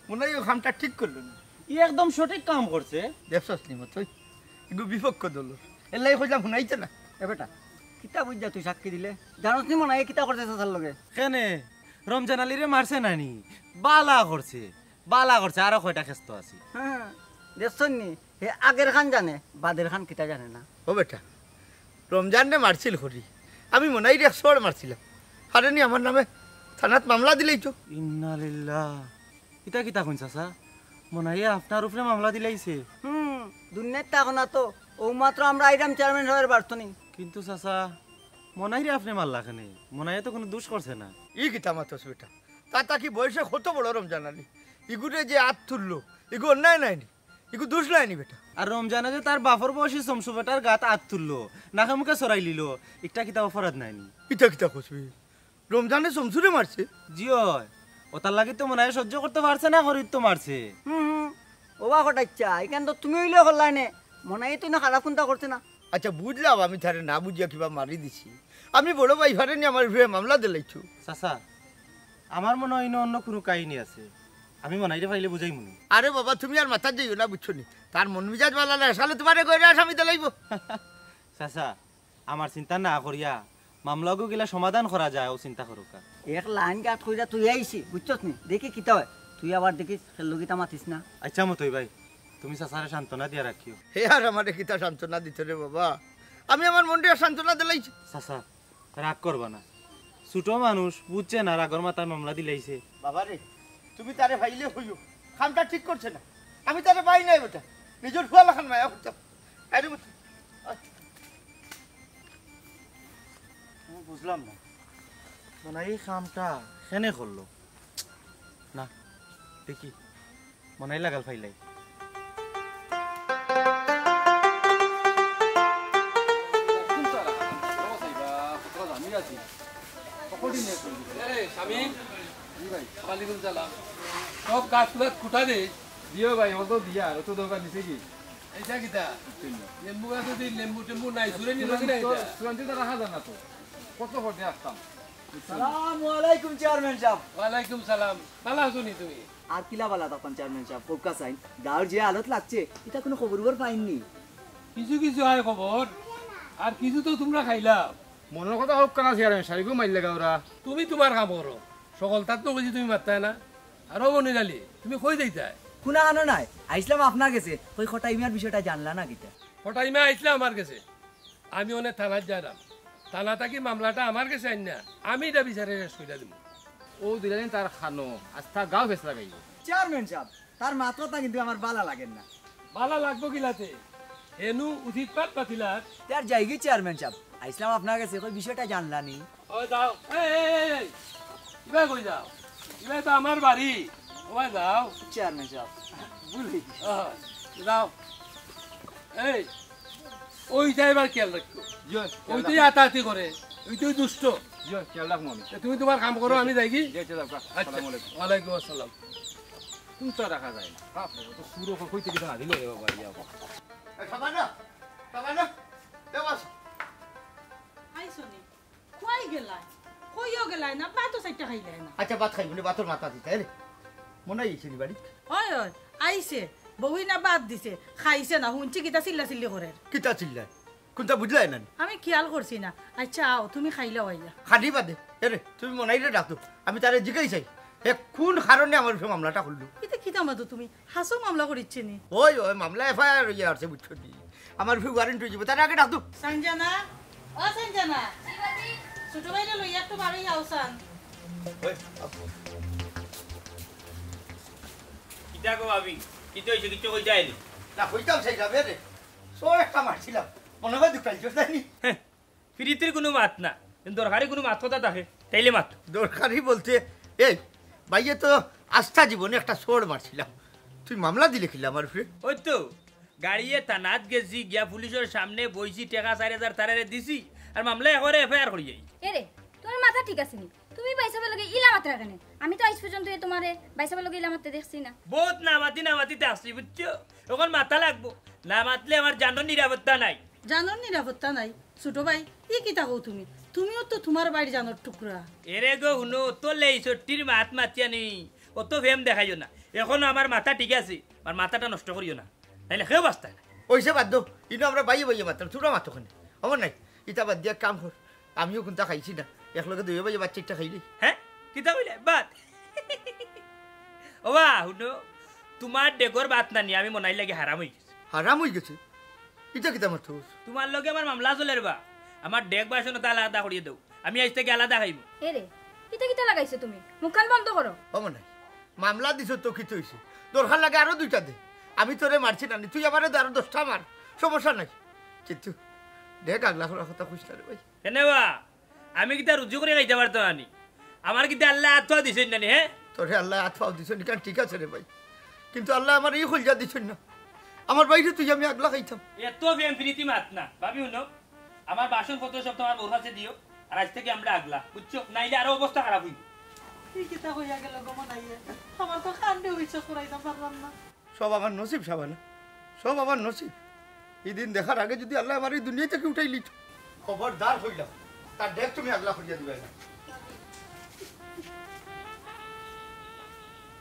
মনে হয় ও কামটা ঠিক করলো না। ই একদম সঠিক কাম করছে। দেখছস নি মতই? ইগু বিপক্ষ দলর। এর লাগি কইলাম হুনাইতে না। এ বেটা, কিতা বুঝা তুই সাক্ষী দিলে? জানোস নি মনে হয় কিতা করছে চাচার লগে? কেনে? রমজান আলীরে মারছে নানি? বালা করছে, বালা করছে, আরো কয়টা খেস্ত আছে। হ্যাঁ, দেখছস নি? হে আগের খান জানে, বাদের খান কিতা জানে না। ও বেটা, রমজানরে মারছিল করি, আমি মনাইরে এক চড় মারছিলাম। পারেনি আমার নামে থানাত মামলা দিলাইতো। ইন্না লিল্লাহ। ইতা কিতা কইন চাচা? মনাইয়ে আপনার উপরে মামলা দিলাইছে? হুম, দুনিয়াত থাকো না তো। ও মাত্র আমরা আইরাম চেয়ারম্যান সাবর বাড়িত নি। কিন্তু চাচা, মনাইরে আপনে মারলা কেনে? মনাইয়ে তো কুনু দুষ করছে না। ই কিতা মাতস বেটা? তার তাকি বয়সে কত বড় রমজান আলী? ইগুরে যে আত তুললো, ইগু অন্যায় নায়নি? ইগু দুষ নায়নি বেটা? আর রমজানে যে তার বাপর বয়সী চমচু বেটার গাত আত তুললো, নাকে মুখে চড়াইলিলো, ইকটা কিতা অপরাধ নায়নি? ইতা কিতা কস বে? রমজানে চমচুরে মারছে? জি অয়, অতার লাগি তো মনাইয়ে সহ্য করতে পারছে না, করির তো মারছে। হুম, হুম। ওবা কটাইচ্ছা, ইখান তো তুমি অইলে করলায় নে। মনাইয়ে তো ইনো খারাপ কুন্তা করছে না। আচ্ছা, বুঝলাম আমি তারে না বুঝিয়া কিবা মারি দিছি। আমি বড় ভাই পারেনি আমার উপরে মামলা দিলাইছো। চাচা, আমার মনে অয় ইনো অন্য কুনু কাহিনী আছে। আমি মনাইরে পাইলে বুঝাইমুনে। আরে বাবা, তুমি আর মাথাত যাইও না, বুঝছো নি? তার মন মিজাজ ভালা নায়, শালা তুমারে গইরা আসামি দিলাইবো। চাচা, আমার চিন্তা না করিয়া মামলাগু কিলা সমাধান করা যায়, অউ চিন্তা করউক্কা। এক লাইন গাত কইরা তুই আইছি, বুঝছস নি? দেখি কিতা অয়। তুই আবার দেখিস, খেললো কিতা মাতিস না। আচ্ছা মতই ভাই, তুমি চাচারে সান্ত্বনা দিয়া রাখিও। হে আর আমারে কিতা সান্ত্বনা দিতো রে বাবা? আমি আমার মনটারে সান্ত্বনা দিলাইছি। চাচা, রাগ করবা না, ছোট মানুষ বুঝছে না, রাগর মাথায় মামলা দিলাইছে। বাবা রে, তুমি তারে পাইলে কইও, কামটা ঠিক করছে না। আমি তারে পাই নাই বেটা, নিজর ফুয়া লাখান মায়া করতাম। আরে বেটা, আয়। আমি বুঝলাম না, মনাইয়ে ই কামটা কেনে করলো? না, দেখি, মনাইয়ে লাগাল পাইলাই। এই, শামীম। জি ভাই। ওয়ালাইকুম সালাম। সব গাছ তুলাত খুঁটা দে। দিও ভাই, অত দিয়া, অত দরকার নিছে কি? এইটা কিতা? লেম্বু গাছে দি লেম্বু টেম্বু নাই, চুরে নিল কিনা এটা? চুরান্তি তো রাখা যায় না তো। কত পর দিয়ে আসতাম। সালাম আলাইকুম চেয়ারম্যান সাব। ওয়ালাইকুম সালাম। ভালা আছো নি তুমি? আর কিলা ভালা থাকতাম চেয়ারম্যান সাব, কউক্কা চাইন। গাঁওর যে হালত লাগছে, ইতা কুনু খবর-উবর পাইন নি? কিছু কিছু অয় খবর, আর কিছু তো তুমরা খাইলাও। মনর কথা কউক্কা না চেয়ারম্যান সাব, ইগু মাইল্লা গাঁওরা। তুমি তুমার কাম করো, হকলতাত তো কইছি তুমি মাততায় না। আরো মনির আলী, তুমি কই যাইতায়? কুনাখানো নায়, আইছলাম আপনার গেছে, কই কটাই মিয়ার বিষয়টা জানলা না কিতা? কটাই মিয়া আইছলা আমার গেছে, আমি অনে থানাত যাইরাম। থানা থাকি মামলাটা আমার গেছে আইন না, আমি ইটা বিচারে শেষ করিয়া দিমু। অউ দিলাইন তার খানো, আস্তা গাঁও ফেছ লাগাইবো। চেয়ারম্যান সাব, তার মাত-কথা কিন্তু আমার ভালা লাগের না। ভালা লাগবো কিলাতে? হেনু উচিত পাত পাতিলার। তে আর যাইগি চেয়ারম্যান সাব, আইছলাম আপনার গেছে, কই বিষয়টা জানলা নি? ওই যাও, এই, এই, এই, এই, ইবায় কই যাও? ইবায় তো আমার বাড়ি, ওবায় যাও। চেয়ারম্যান সাব, ভুল অই গেছে। ও, যাও। এই, ওইটা এবার খেয়াল রাখো। জি, খেয়াল ওইটাই রাখবো। আতাআতি করে, ওইটাই দুষ্ট। জি, খেয়াল রাখবো আমি। তে তুমি তুমার কাম করো, আমি যাইগি। জি, আচ্ছা, যাও, আচ্ছা, আসসালামু আলাইকুম। ওয়ালাইকুম আসসালাম। কুন্তা রাখা যায় না। বাপ রে, অত চুর অকল কইতে কিতা না দিল রে বাবা, ইয়া বাবা। এ, খাবা না? খাবা না? এ, বস। আইছো নি? কই গেলায়? কইও গেলায় না, ভাতও চাইট্টা খাইলায় না। আচ্ছা, ভাত খাইবো নি, ভাতর মাথা দিতা, এ রে। মনাই আইছে নি বাড়ি? অয়, অয়, আইছে। বউয়ে না ভাত দিছে, খাইছে না, হুনছি কিতা চিল্লা-চিল্লি করের। কিতা চিল্লায়? কুন্তা বুঝলায় না নি? আমি খিয়াল করছি না। আচ্ছা, আও, তুমি খাইলাও আইয়া। খানি বাদে, এ রে, তুমি মনাইরে ডাকো, আমি তারে জিগাই চাই, হে কুন কারণে আমার উপরে মামলাটা করলো? ইতা কিতা মাতো তুমি? হাছাউ মামলা করিছে নি? অয়, অয়, মামলা এফআইআর অইয়া আছে, বুঝছো নি? আমার উপরে ওয়ারেন্ট অইযিবো, তারে আগে ডাকো। সঞ্জনা, ও সঞ্জনা। জি ভাবি। ছোট ভাইরে লইয়া একটু বারই আও চাইন। ওই, আও। কিতা গো ভাবি? কিতা অইছে? কিচ্ছু কইতায় নি? না, কইতাম চাইরাম রে। চড় একটা মারছিলাম। মনে অয় দুখ পাইছো, তাই নি? হ্যাঁ, পিরিতির কুনু মাত না। কিন্তু দরকারি কুনু মাত-কথা থাকে, তাইলে মাত। দরকারি বলতে, এই, ভাইয়ে তো আস্তা জীবনে একটা চড় মারছিলাম। তুই মামলা দিলে কিলা আমার উপরে? ওই তো, গাড়িয়ে থানাত গেছি, গিয়া পুলিশর সামনে বইছি, টেকা চাইর হাজার তারারে দিছি, আর মামলা একবারে এফআইআর করি যাই। এ রে, তুমার মাথা ঠিক আছে নি? তুমি ভাইসাবর লগে ইলা মাতরায় কেনে? আমি তো আইজ পর্যন্ত এ তুমারে ভাইসাবর লগে ইলা মাততে দেখছি না। বউত না মাতি না মাতি থাকছি, বুঝছো? অখন মাতা লাগবো, না মাতলে আমার জানর নিরাপত্তা নাই। জানর নিরাপত্তা নাই? ছোট ভাই, ই কিতা কও তুমি? তুমিও তো তুমার ভাইর জানর টুকরা। এরে গো হুনো, অত লেইছট্টির মাত মাতিয়া নি, অত ফেম দেখাইও না। অখনো আমার মাথা ঠিক আছে, আমার মাথাটা নষ্ট করিও না, নাইলে কেউ বাঁচতায় না। অইছে বাদ দেও, ইনো আমরা ভাইয়ে ভাইয়ে মাতরাম, তুমরা মাতো কেনে? অমর নাই, ইতা বাদ দিয়া কাম কর, আমিও কুন্তা খাইছি না, একলগে দুইও ভাইয়ে ভাত চাইট্টা খাইলি। হ্যাঁ, কিতা কইলে? ভাত? ওবা, হুনো, তুমার ডেগর ভাত না নি আমি মনাইর লাগি হারাম অইগেছি। হারাম অইগেছে? ইটা কিতা মাতস? তুমার লগে আমার মামলা চলের বা। আমার ডেক বাসন অতা আলাদা করিয়া দেও, আমি আইজ থাকি আলাদা খাইমু। এ রে, কিতা কিতা লাগাইছো তুমি? মুখখান বন্ধ করো। ও মনাই, মামলা দিছো তো কিতা অইছে? দরকার লাগে আরো দুইটা দে, আমি তোরে মারছি না নি, তুই আমারে দে আরো দশটা মার, সমস্যা নাই। কিন্তু ডেক আগলা করার কথা কইস না রে ভাই। কেনে বা? আমি কিতা রুজি করি খাইতাম পারতাম না নি? আমার কিতা আল্লায় আত পাও দিছইন না নি, হে? তোরে আল্লায় আত পাও দিছইন, ইখান ঠিক আছে রে ভাই, কিন্তু আল্লায় আমারে ই কইলজা দিছইন না। আমার ভাইরে তুই আমি আগলা খাইতাম। এত প্রেম প্রীতি মাত না, ভাবি হুনো, আমার বাসনপত্র সব তুমার বউর কাছে দিও, আর আইজ থাকি আমরা আগলা, বুঝছো? নাইলে আরো অবস্থা খারাপ অইবো। ই কিতা কইয়া গেল গো মনাইয়ে? আমার তো কান্দে বিশ্বাস করাইতাম পারলাম না। সব আমার নসিব, শাবানা, সব আমার নসিব। ই দিন দেখার আগে যুদি আল্লায় আমারে ই দুনিয়া থাকি উঠাইলিতো। খবরদার কইলাম, তার ডেক তুমি আগলা করিয়া দিবায় না।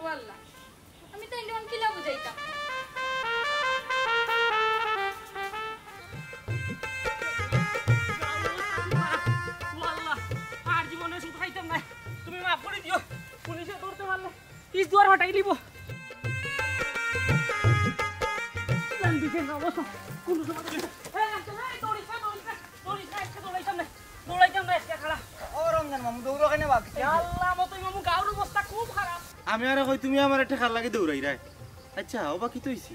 ও আল্লাহ, আমি তাইন অখন কিলা বুঝাইতাম? ও আল্লাহ, আর জীবনে সুদ খাইতাম না। তুমি মাফ করি দিও। পুলিশে ধরতে পারলে ইস দুয়ার ফাটাই দিব। জান দিছে না অবস্থা। কোন সময় এই, এই, দৌড়িস না, দৌড়িস না, দৌড়িস না, আজকে দৌড়াইতাম না। দৌড়াইতাম না আজকে, খাড়া। ও রমজান মামু, দৌড়ো কেনে বা? ইয়া আল্লাহ, মতই মামু, গাঁওর অবস্থা খুব খারাপ। আমি আরে কই, তুমি আমারে ঠেকার লাগি দৌড়াইরায়। আচ্ছা, ও বা কিতা অইছে?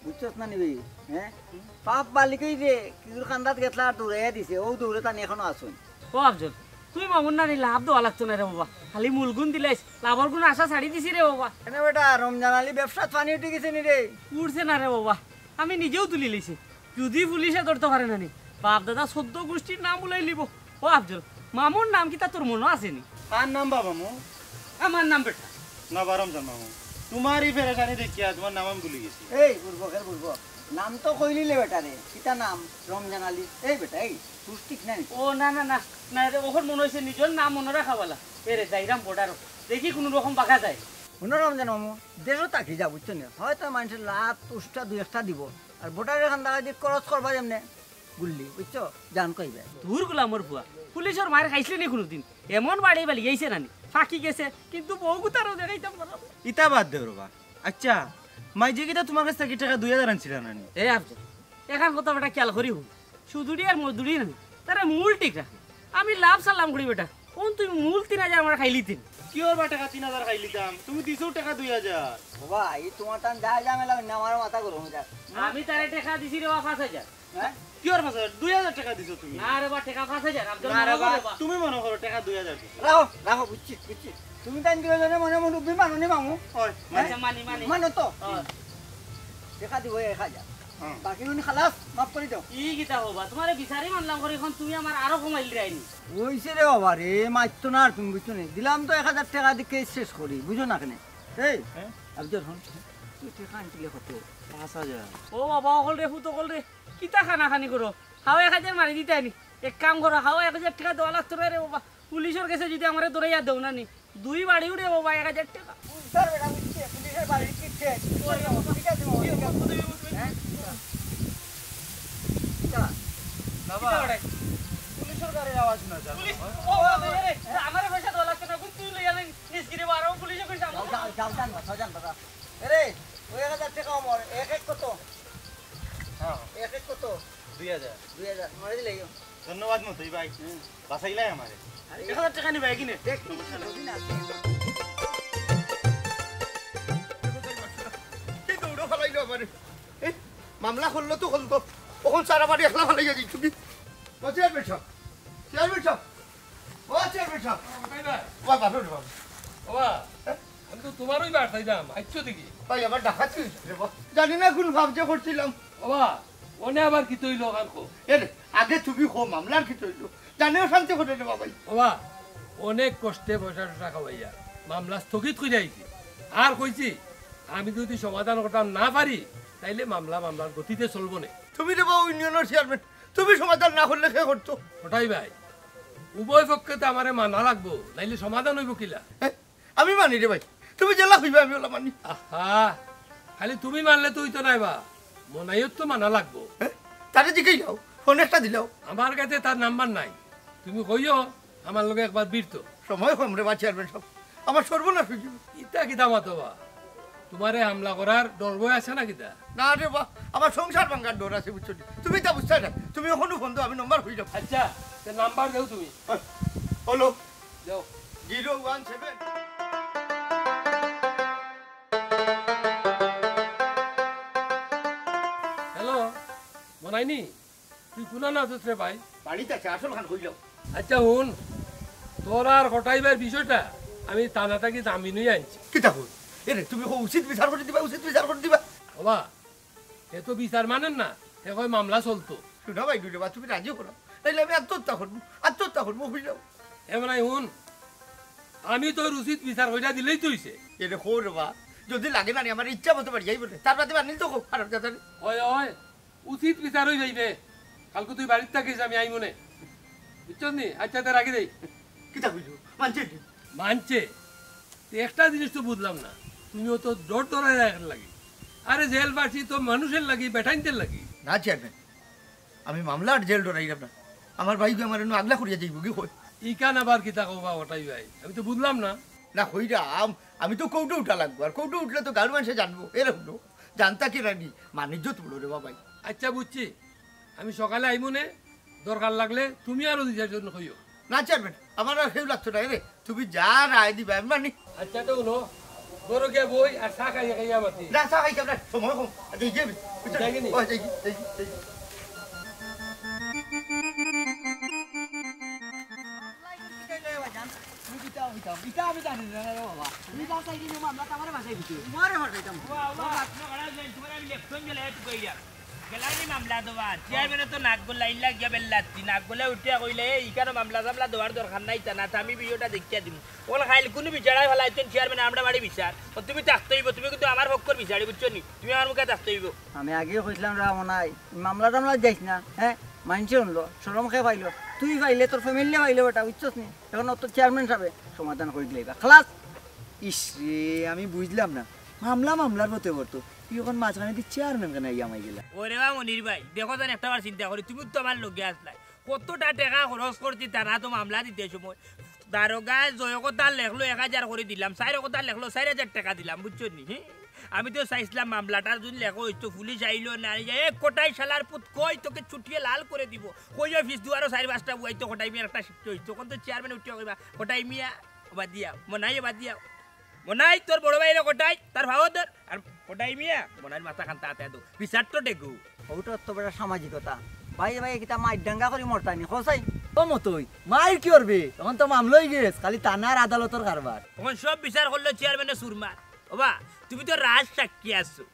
বুঝছস না নি বে, হ্যাঁ? পাপ বালিকই রে, কিগুর কান্দাত গেছলা আর দৌড়াইয়া দিছে, ও দৌড়ে তানি এখনো আছইন। ও আফজল, তুই মামুর নানি লাভ দেওয়া লাগতো না রে বাবা, খালি মূল গুণ দিলাইস, লাভর গুণ আশা ছাড়ি দিছি রে বাবা। কেনে বেটা, রমজান আলী ব্যবসাত পানি উঠি গেছে নি রে? উঠছে না রে বাবা, আমি নিজেউ তুলি লইছি। যুদি পুলিশে ধরতো পারে না নি, বাপ দাদা চৌদ্দ গুষ্টির নাম উলাইলিবো। ও আফজল, মামুর নাম কিতা তোর মনো আছে নি? কার নাম বা মামু? আমার নাম বেটা। না বা রমজান মামু, তুমার ই পেরেশানি দেখিয়া তুমার নাম আমি ভুলি গেছি। এই বুড়বকের বুড়বক, নাম তো কইলিলে বেটা রে, কিতা নাম? রমজান আলী। এই বেটা, এই, তুই ঠিক না নি? ও না, না, না, না রে, অখন মনো অইছে নিজর নাম মনো রাখা বালা। এ রে, যাইরাম বর্ডারো, দেখি কুনু রকম বাগা যায়। হুনো রমজান মামু, দেশো থাকি যা, বুঝছো নি? হয়তো মানষে লাত উষ্টা দুই একটা দিবো, আর বর্ডারর কান্দাত দি খরচ করবা যেমনে গুল্লি, বুঝছো? জান কইবে। দূর গুলামর ফুয়া, পুলিশর মাইর খাইছলে নি কুনুদিন? এমন বাড়ি বালি গেছে না নি? ফাঁকি গেছে, কিন্তু বউ গুতারও দেখাইতাম পারলাম না। ইতা বাদ দেও রে বা। আচ্ছা, মাইজে কিতা তুমার কাছ থাকি টেকা দুই হাজার আনছিলা না নি? এ আফজল, এখান কথা বেটা খেয়াল করি হুন। সুদুড়ি আর মজদুড়ি নানি, তারা মূল ঠিক রাখে। আমি লাভ সালাম করি বেটা, কোন তুই মূল তিন হাজার আমার খাইলি তিন। কিওর বা টেকা তিন হাজার খাইলিতাম, তুমি দিছো টেকা দুই হাজার। বাবা, এই তুমার তান যা ঝামেলা অইন না, আমার মাথা গরম অই যায়। আমি তারে টেকা দিছি রে বা পাঁচ হাজার। হ্যাঁ? কিওর পাঁচ হাজার? দুই হাজার টেকা দিছো তুমি। না রে বা, টেকা পাঁচ হাজার, আফজল না রে মামা বা, রে বা। তুমি মনো করো টেকা দুই হাজার দিছো। রাখো, রাখো, বুঝছি, বুঝছি। তুমি তাইন দুইজনে মনে মনে মানো নি মামু? অয়, হ্যাঁ? আচ্ছা, মানি, মানি। মানো তো? অয়। টেকা দিবো এক হাজার। হুম। বাকি উনি খালাস, মাফ করি দেও। ই কিতা কও বা? তুমারে বিচারি মানলাম করি, অখন তুমি আমার আরো কমাইল দেরায়নি। অইছে রে বাবা রে, মারতো না আর তুমি, বুঝছো নি? দিলাম তো এক হাজার টেকা দি কেস শেষ করি, বুঝো না কেনে? এই, হ্যাঁ? আফজল, হুন, তুই টেকা আনছিলে কত? পাঁচ হাজার। ও বাবা, অকল রে, ফুত অকল রে, কিতা কানাকানি করো? হাও এক হাজার মারি দিতায় নি। এক কাম করো, হাও এক হাজার টেকা দেওয়া লাগতো না রে বাবা। পুলিশর গেছে যুদি আমারে ধরাইয়া দেও না নি, দুই বাড়িউ রে বাবা, এক হাজার টেকা। স্যার, বেটা, বুঝছি, পুলিশর বাড়ির কিচ্ছে? ঠিক আছে, মামা, ঠিক আছে। হ্যাঁ? বাবা। কিতা বেটা? পুলিশর গাড়ির আওয়াজ হুনা যার। পুলিশ, ও, ও, ও, এ রে, আমারে পয়সা দেওয়া লাগতো না, তুই লইয়া নে, নিস গিরে বারো, পুলিশে কইছে আমার। যাও, যাও, যাও, যাও, যাও, যাও, যাও। এ রে, ওই এক হাজার টেকা আমার, এক এক কত? হ্যাঁ। এক এক কত? দুই হাজার। দুই হাজার, মারি দিলে ইয়ো। ধন্যবাদ মতই ভাই। হুম। বাঁচাইলাই আমারে। আরে এক হাজার টেকা নিবা কিনে? দেখ, সমস্যা নাই। কে দৌড়ো ফালাইলো আমারে? এই, মামলা করলো তো করলো। অখন সারা বাড়ি একলা ফালাইয়া দিছো কি? ও চেয়ারম্যান সাব, চেয়ারম্যান সাব, ও চেয়ারম্যান সাব। ও ভাই, ভাই। ও ভাই, বাবা রে বাবা। ও বা, হ্যাঁ? আমি তো তুমারই বাড়ি যাইতাম, আইছো দেখি। ভাই, আমার ডাকাতি অইছে রে বাবা। জানি না কুন পাপ যে করছিলাম। ও বা, অনে আবার কিতা অইলো অখান কও। এ রে, আগে তুমি কও, মামলার কিতা অইলো? জানে অশান্তি করে রে বাবা। ও বা, অনেক কষ্টে পয়সা টয়সা খাওয়াইয়া মামলা স্থগিত করি আইছি। আর কইছি, আমি যুদি সমাধান করতাম না পারি, তাইলে মামলা মামলার গতিতে চলবো নে। তুমি রে বাবা ইউনিয়নর চেয়ারম্যান, তুমি সমাধান না করলে কে করতো? ওটাই ভাই, উভয় পক্ষে তো আমারে মানা লাগবো, নাইলে সমাধান অইবো কিলা? হ্যাঁ? আমি মানি রে ভাই, তুমি যেলা কইবা আমি ওলা মানি। আহা, খালি তুমি মানলে তো অইতো নায় বা, মনাইও তো মানা লাগবো। হ্যাঁ? তারে জিকাইলাও, ফোন একটা দিলাও। আমার কাছে তার নাম্বার নাই, তুমি কইও আমার লগে একবার ভিড়তো। সময় কম রে বা চেয়ারম্যান সাব, আমার সর্বনাশ অইযিবো। ইতা কিতা মাতো বা? তোমারে হামলা করার ডর ভয় আছে না কিতা? না রে বা, আমার সংসার ভাঙ্গার ডর আছে, বুঝছো নি? তুমি তা বুঝছো না, তুমি অখনউ ফোন দেও, আমি নম্বর কই যাও। আচ্ছা, তে নাম্বার দেও তুমি। হ্যালো। দেও। Zero one seven. হ্যালো, মনাইনি? তুই কুনানো আছস রে ভাই? বাড়িত আছে, আসল খান কইলাম। আচ্ছা হুন, তোর আর কটাই ভাইর বিষয়টা আমি থানা থাকি জামিন অইয়া আনছি। কিতা কই? এরে, তুমি কও উচিত বিচার করি দিবা, উচিত বিচার করি দিবা। ওবা, হে তো বিচার মানের না, হে কয় মামলা চলতো। শুনো ভাই, গুরু বা, তুমি রাজি করো, নাইলে আমি আত্মহত্যা করবো, আত্মহত্যা করবো, কইলাম। হে মানে হুন, আমি তোর উচিত বিচার কইরা দিলেই তো অইছে। এরে কও রে বা, যদি লাগে না নি আমার ইচ্ছা মতো বাড়ি যাইবো রে, তার বাদে বানিল তো কও, খারাপ কথা নি। ওই, ওই, উচিত বিচার অই যাইবে। কালকে তুই বাড়িত থাকিস, আমি আইমুনে। বুঝছস নি? আচ্ছা, তে রাখি দেই। কিতা কইছো? মানছে নি? মানছে। তে একটা জিনিস তো বুঝলাম না, তুমিও তো ডর ডরাইরা এর লাগি। আরে জেলবাসী তো মানুষের লাগি, বেটাইনতের লাগি। না চেয়ারম্যান, আমি মামলার জেল ডরাইরাম না। আমার ভাই আমার এনে আগলা করিয়া যাইবো কি কই? ইখান আবার কিতা কও বা কটাই ভাই? আমি তো বুঝলাম না। না কইরাম, আমি তো কোর্টো উঠা লাগবো, আর কোর্টো উঠলে তো গাঁওর মানষে জানবো। এরে হুনো, জানতা কিতা নি, মানিজ্যত বড় রে বাবাই। আচ্ছা বুঝছি, আমি সকালে আইমুনে, দরকার লাগলে তুমি আরো দুই চাইরজন কইও। না চেয়ারম্যান, আমার আর কেউ লাগতো না রে, তুমি যা রায় দিবা আমি মানি। আচ্ছা তো হুনো, ঘরো গিয়া বই আর চা খাইয়া খাইয়া মাতি। না চা খাইতাম না, সময় কম। আচ্ছা, এই যে আমি, বুঝছো? যাই নি? ও, যাই, যাই, যাই। তুমি কিতা হইতাম? ইতা আমি জানি না রে বাবা। তুমি যা চাইলে নিয়ম আমরা তো আমারে বাসায় দিতে। তোমারে বাসাইতাম। বাবা, বাবা, আপনার ঘরে যাই, তোমার আমি লেফটন গেলে একটু কইরা। গেলাম নি মামলা দেওয়ার। চেয়ারম্যানে তো নাক গলাইলা গিয়া বেল্লাত্তি। নাক গলাইয়া উঠিয়া কইলে, "এই, ইখানো মামলা টামলা দেওয়ার দরকার নাই, তা না, তা আমি ভিডিওটা দেখিয়া দিমু।" ওলা খাইল কুনু বিচারায় ফালাইতেন চেয়ারম্যানে আমরা বাড়ি বিচার। ও তুমি থাকতে অইবো, তুমি কিন্তু আমার পক্ষর বিচারি, বুঝছো নি? তুমি আমার মুখে থাকতে অইবো। আমি আগেউ কইছিলাম রে মনাই, মামলা টামলা যাইস না, হ্যাঁ? মানষে হুনলো, শরম কে পাইলো, তুই পাইলে, তোর ফ্যামিলি পাইলো বেটা, বুঝছস নি? অখন অত চেয়ারম্যান সাবে সমাধান করি দিলাইবা। খালাস। ইস রে, আমি বুঝলাম না। মামলা মামলার পথে পড়তো। তুই অখন মাঝখানে দি চেয়ারম্যান কেনে আইয়া হামাই গেলা? ওরে বা মনির ভাই, দেখো যেন একটা বার চিন্তা করি, তুমি তো আমার লগে আছলায়। কতটা টেকা খরচ করছি তারা তো মামলা দিতে সময়। দারোগায় ছয় কথা লেখলো, এক হাজার করি দিলাম, চাইর কথা লেখলো, চাইর হাজার টেকা দিলাম, বুঝছো নি? হি? আমি তো চাইছিলাম মামলাটা যদি লেখো অইতো, পুলিশ আইলো না, এই যে, "এ কটাই শালার পুত, কই তোকে ছুটিয়ে লাল করে দিব।" কই অফিস দুয়ারো চাইর পাঁচটা বুয়াইতো কটাই মিয়ার একটা শিক্ষা অইতো। অখন তো চেয়ারম্যান উঠিয়া কইবা, "কটাই মিয়া, ওবা দিয়া, মনাই ওবা দিয়া।" মনাই তোর বড় ভাইরে কটাই, তার ভাও ধর। আর কটাই মিয়া, মনাইর মাথা খান তাতে দো। বিচার তো ডেগু। ওটা অত বড় সামাজিকতা। ভাই, ভাই, কিতা মাইর ডাঙ্গা করি মরতানি, খোসাই? ও মতই, মাইর কি করবে? অখন তো মামলা অই গেছে, খালি থানার আদালতর কারবার। অখন সব বিচার করলো চেয়ারম্যানে সুরমার। ওবা, তুমি তো রাজ সাক্ষী আছো।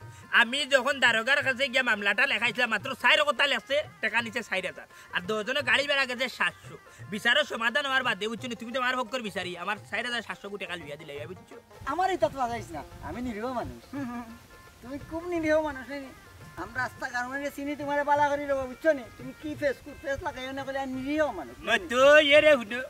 আমি যখন দারোগার কাছে গিয়া মামলাটা লেখাইছিলাম, মাত্র চাইর কথা লেখছে, টেকা নিছে চাইর হাজার। আর দশ জনে গাড়ি ভাড়া গেছে সাতশো। বিচারর সমাধান অওয়ার বাদে, বুঝছো নি, তুমি তো আমার পক্ষর বিচারি, আমার চাইর হাজার সাতশো কোটি টেকা লইয়া দিলাইবা, বুঝছো? আমার ইতা তো বাজাইস না, আমি নিরীহ মানুষ। তুমি খুব নিরীহ মানুষ, নায় নি? আমরা আস্তা গাঁওর মানষে চিনি তোমারে বালা করি রে বা, বুঝছো নি? তুমি কি ফেস, কোন ফেস লাগাইও না কইলে আর নিরীহ মানুষ। মতই এরে হুনো,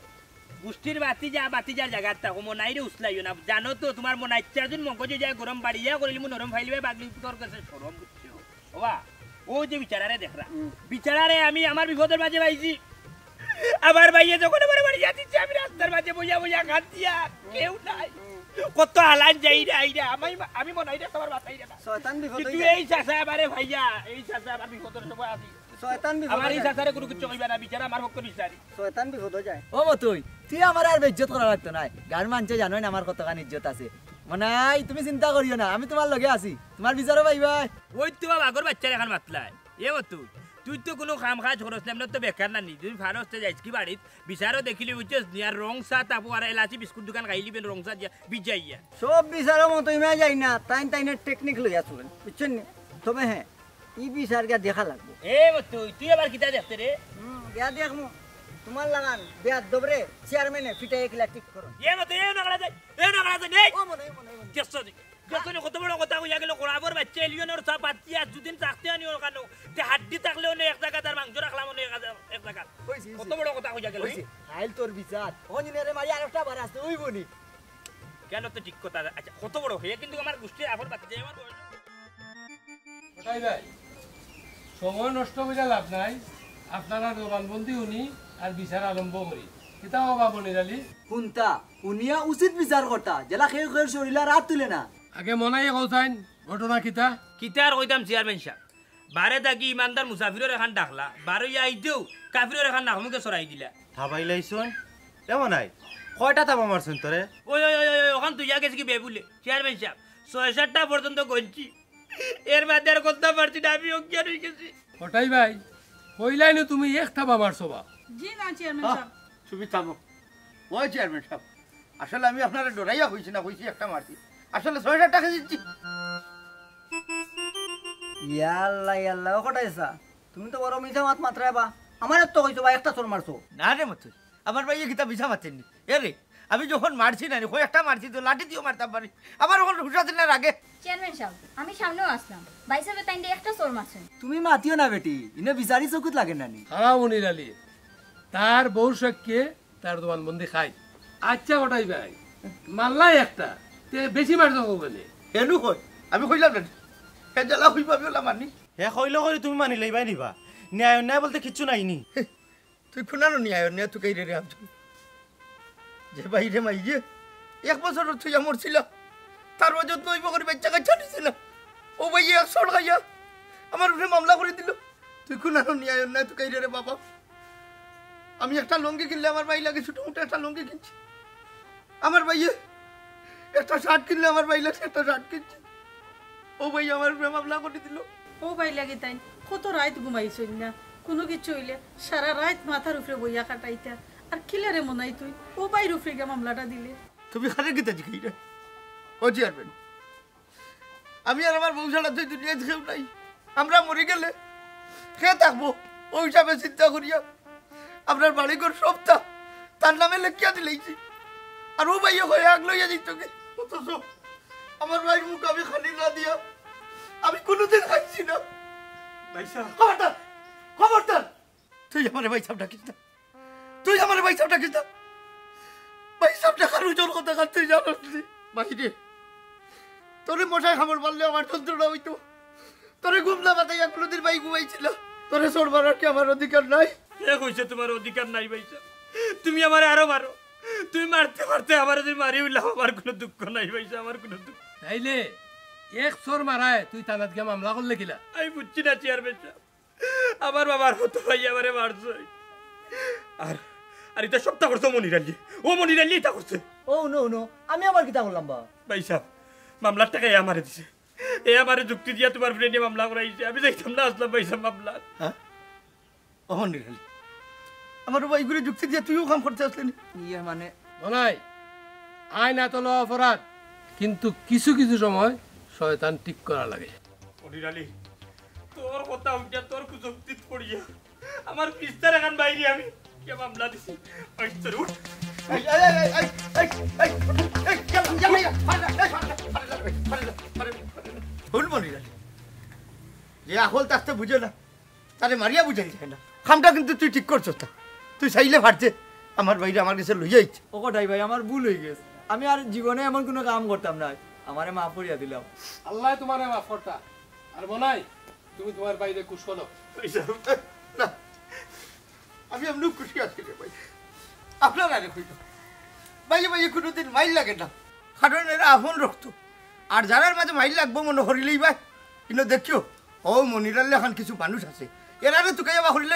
গুষ্টির বাতি যা, বাতি যার জাগাত থাকো, মনাইরে উছলাইও না। জানো তো, তোমার মনাই চারজন মগজে যায় গরম বাড়িয়া করিলিমু নরম ফাইলিবে বাগলি তোর কাছে শরম, বুঝছো? ওবা, ও যে বিচারারে দেখরা, হুম। বিচারারে আমি আমার বিপদর মাঝে পাইছি। আমার ভাইয়ে যখন আমার বাড়ি দিচ্ছে, আমি রাস্তার মাঝে বইয়া বইয়া কান্দিয়া, কেউ নাই। কত হালান যাইরা, আইরা, আমি, আমি মনাইরে তোমার বাতাইরে না। শয়তান বিপদ কিন্তু অই যায়। এই চাচা আমারে ভাইয়া, এই চাচা আমার বিপদর সময় আছি। শয়তান বিপদ অই যায়। আমার এই চাচারে কোনো কিছু কইবা না, বিচার আমার পক্ষর বিচারি। শয়তান বিপদ অই যায়। ও মতই, তুই আমারে আর বেইজ্জত করা লাগতো নায়। গাঁওর মানষে জানইন আমার কতখান ইজ্জত আছে। মনাই, তুমি চিন্তা করিও না, আমি তোমার লগে আছি। তোমার বিচারও পাইবায়। ওই তো বাবা, আগর বাচ্চার এখন মাতলায়। এ মতই, তুই তো কোনো কাম কাজ করস না, এমনে তো বেকার না নি। তুই ফারস্তে যাইস কি বাড়িত, বিচারও দেখিলি বুঝছস নি, আর রং চা তাপো আর এলাচি বিস্কুট দোকান খাইলিবেন রং চা দিয়া, বিজাইয়া। সব বিচারও মতই মা যাই না, তাইন তাইনের টেকনিক লইয়া চলেন, বুঝছেন নি? তবে হ্যাঁ, ই বিচার গিয়া দেখা লাগবো। এ মতই, তুই আবার কিতা দেখতে রে? হুম, গিয়া দেখমু। তোমার লাখান বেয়াদবরে চেয়ারম্যানে ফিটাই একলা ঠিক করো। এ মতই, এ নাগড়া যাই, এ নাগড়া যাই, নেই। ও মনে, ও মনে, ও মনে। দেখছো নি? দেখছো নি কত বড় কথা কইয়া গেল, গোলাপর বাচ্চা এলিয়নর চা পাচ্ছি আর দুদিন থাকতে আনি ওর কানো। তে হাড্ডি থাকলে অনে এক জাগাত আর মাংস রাখলাম অনে এক জাগা, এক জাগাত। কইছি, কইছি। কত বড় কথা কইয়া গেল। কইছি, খাইল তোর বিচার। অখন ইনারে মারি আরেকটা বার আসতে অইবো নি। কেন তো ঠিক কথা। আচ্ছা, কত বড় হয়ে কিন্তু আমার গুষ্টির আপন বাচ্চা আমার বয়স। ওটাই ভাই, সময় নষ্ট কইরা লাভ নাই। আপনারা জবানবন্দি হুনি আর বিচার আরম্ভ করি। কিতা কও বা মনির আলী? হুনতা, হুনিয়া উচিত বিচার করতা, যেলা কেউ কেউর শরীলা রাত তুলে না। আগে মনাইয়ে কও চাইন, ঘটনা কিতা? কিতা আর কইতাম চেয়ারম্যান সাব, বারে থাকি ইমানদার মুসাফিরর এখান ডাকলা, বারইয়া আইতেউ কাফিরর এখান নাকমুখে চড়াই দিলা। থাবাইলাইছইন? এ মনাই, কয়টা থাবা মারছইন তোরে? ওই, ওই, ওই, ওই, ওই, ওখান তুইয়া গেছে কি বেবুলে? চেয়ারম্যান সাব, ছয় সাতটা পর্যন্ত গনছি। এর বাদে আর কততা মারছি না, আমি অজ্ঞান অই গেছি। কটাই ভাই, কইলাইনু তুমি এক থাবা মারছো বা? জি না, চেয়ারম্যান আহ, সাব। তুমি থামো। ওই চেয়ারম্যান সাব, আসলে আমি আপনারে ডরাইয়া কইছি না, কইছি একটা মারছি। আসলে ছয় সাতটা খেয়ে দিচ্ছি। ইয়াল্লা, ইয়াল্লা, ও কটাই চাচা, তুমি তো বড় মিছা মাত মাতরায় বা। আমারে তো কইছো বা একটা চড় মারছো। না রে মতই, আমার ভাইয়ে কিতা মিছা মাতেরনি। এ রে, আমি যখন মারছি না রে, কয় একটা মারছি তো, লাঠি দিও মারতাম পারি। আমার অখন হুশ আছিল না আগে। চেয়ারম্যান সাব, আমি সামনেউ আছলাম। ভাইসাবে তাইনরে একটা চড় মারছইন। তুমি মাতিও না বেটি, ইনো বিচারি চকুত লাগে না নি। খাড়া মনির আলী, তার বউর সাক্ষে তার জবানবন্দি খাই। আচ্ছা কটাই ভাই, মারলাই একটা, তে বেশি মারছো কেনে? হেনু কই? আমি কইলাম না নি। হে যেলা কইবো আমি ওলা মানি। হে কইলো করি তুমি মানিলাইবায় নি বা? ন্যায় অন্যায় বলতে কিচ্ছু নাই নি। তুই কুনানো ন্যায় অন্যায় তুকাইরে রে আফজল। যে ভাইরে মাইয়ে এক বছর থইয়া মরছিলা, তার অযত্ন অইবো করি বাইচ্চা কাইচ্চা নিছিলা। ও ভাইয়ে এক চড় খাইয়া আমার উপরে মামলা করি দিলো। তুই কুনানো ন্যায় অন্যায় তুকাইরে রে বাবা। আমি একটা লুঙ্গি কিনলে আমার ভাইর লাগি ছোট মোটো একটা লুঙ্গি কিনছি। আমার ভাইয়ে একটা শার্ট কিনলে আমার ভাইর লাগি একটা শার্ট কিনছি। ও ভাইয়ে আমার উপরে মামলা করি দিলো। ও ভাইর লাগি তাইন কত রাইত ঘুমাইছইন না, কুনু কিচ্ছু অইলে সারা রাইত মাথার উপরে বইয়া কাটাইতা, আর কিলারে মনাই তুই ও ভাইর উপরে গিয়া মামলাটা দিলে। তুমি কারে কিতা জিকাইরায়? ও চেয়ারম্যান, আমি আর আমার বউ ছাড়া তো দুনিয়াত কেউ নাই। আমরা মরি গেলে কে থাকবো? অউ হিসাবে চিন্তা করিয়া আমরার বাড়িঘর সবতা তার নামে লেখিয়া দিলাইছি। আর ও ভাইয়ে কয় আগ লইয়া যাইতো কে। অথচ আমার ভাইর মুখ আমি খানি না দিয়া আমি কুনুদিন খাইছি না। ভাইসাব। খবরদার! খবরদার! তুই আমারে ভাইসাব ডাকিস না। তুই আমারে ভাইসাব ডাকিস না। ভাইসাব ডাকার ওজন কতখান তুই জানোস নি? ভাইরে, তোরে মশায় কামড় মারলে আমার যন্ত্রণা অইতো। তোরে ঘুম না পাড়াইয়া কুনুদিন ভাই ঘুমাইছি না। তোরে চড় মারার কি আমার অধিকার নাই? কে কইছে তুমার অধিকার নাই ভাইসাব? তুমি আমারে আরো মারো। তুমি মারতে মারতে আমারে যদি মারি উঠলাও আমার কুনু দুঃখ নাই ভাইসাব, আমার কুনু দুঃখ। তাইলে এক চড় মারায় তুই থানাত গিয়া মামলা করলে কিলা? আমি বুঝছি না চেয়ারম্যান সাব। আমার বাবার মতো ভাইয়ে আমারে মারছে। আর, আর ইতা সবতা করছে মনির আলী। ও মনির আলী ইতা করছে। ও, হুনো, হুনো, আমি আবার কিতা করলাম বা? ভাইসাব, মামলার টেকা হে আমারে দিছে। হে আমারে যুক্তি দিয়া তুমার উপরে নিয়া মামলা করাইছে। আমি যাইতাম না আছলাম ভাইসাব মামলা। হ্যাঁ? ও মনির আলী, আমার ভাইগুরে যুক্তি দিয়া তুইও কাম করতে আছলে নি? ইয়ে মানে মনাই, আইন আতলো অপরাধ, কিন্তু কিছু কিছু সময় শয়তান ঠিক করা লাগে। মনির আলী, তোর কথা উঠিয়া তোর কুযুক্তিত পড়িয়া আমার বিছনার এখান বাইরে আমি কে মামলা দিছি। ওই তোর উঠ। এই, এই, এই, এই, এই, এই, এই, এই, ইয়াল্লা, ইয়াল্লা, ইয়াল্লা, ফাড়লা, এই, ফাড়লা, ফাড়লা, ফাড়লা, ফাড়লা, ফাড়লা। হুন মনির আলী, যে আখল থাকতে বুঝে না, তারে মারিয়া বুঝাইল যায় না। কামটা কিন্তু তুই ঠিক করছস না। তুই চাইলে পারতে আমার ভাইরে আমার গেছে লইয়া আইতে। ও কটাই ভাই, আমার ভুল অই গেছে। আমি আর জীবনে এমন কুনু কাম করতাম না। আমারে মাফ করিয়া দিলাও। আল্লায় তুমারে মাফ করতা। আর মনাই, তুমি তুমার ভাইরে খুশ করো। না, আমি এমনেউ খুশি আছি রে ভাই। আপনারারে কইলাম, ভাইয়ে ভাইয়ে কুনুদিন মাইর লাগে না, কারণ এরা আপন রক্ত। আর যারার মাঝে মাইর লাগবো মনো করিলেই ভাই, ইনো দেখিও, ও মনিরার লাখান কিছু মানুষ আছে, এরারে তুকাইয়া বা করিলে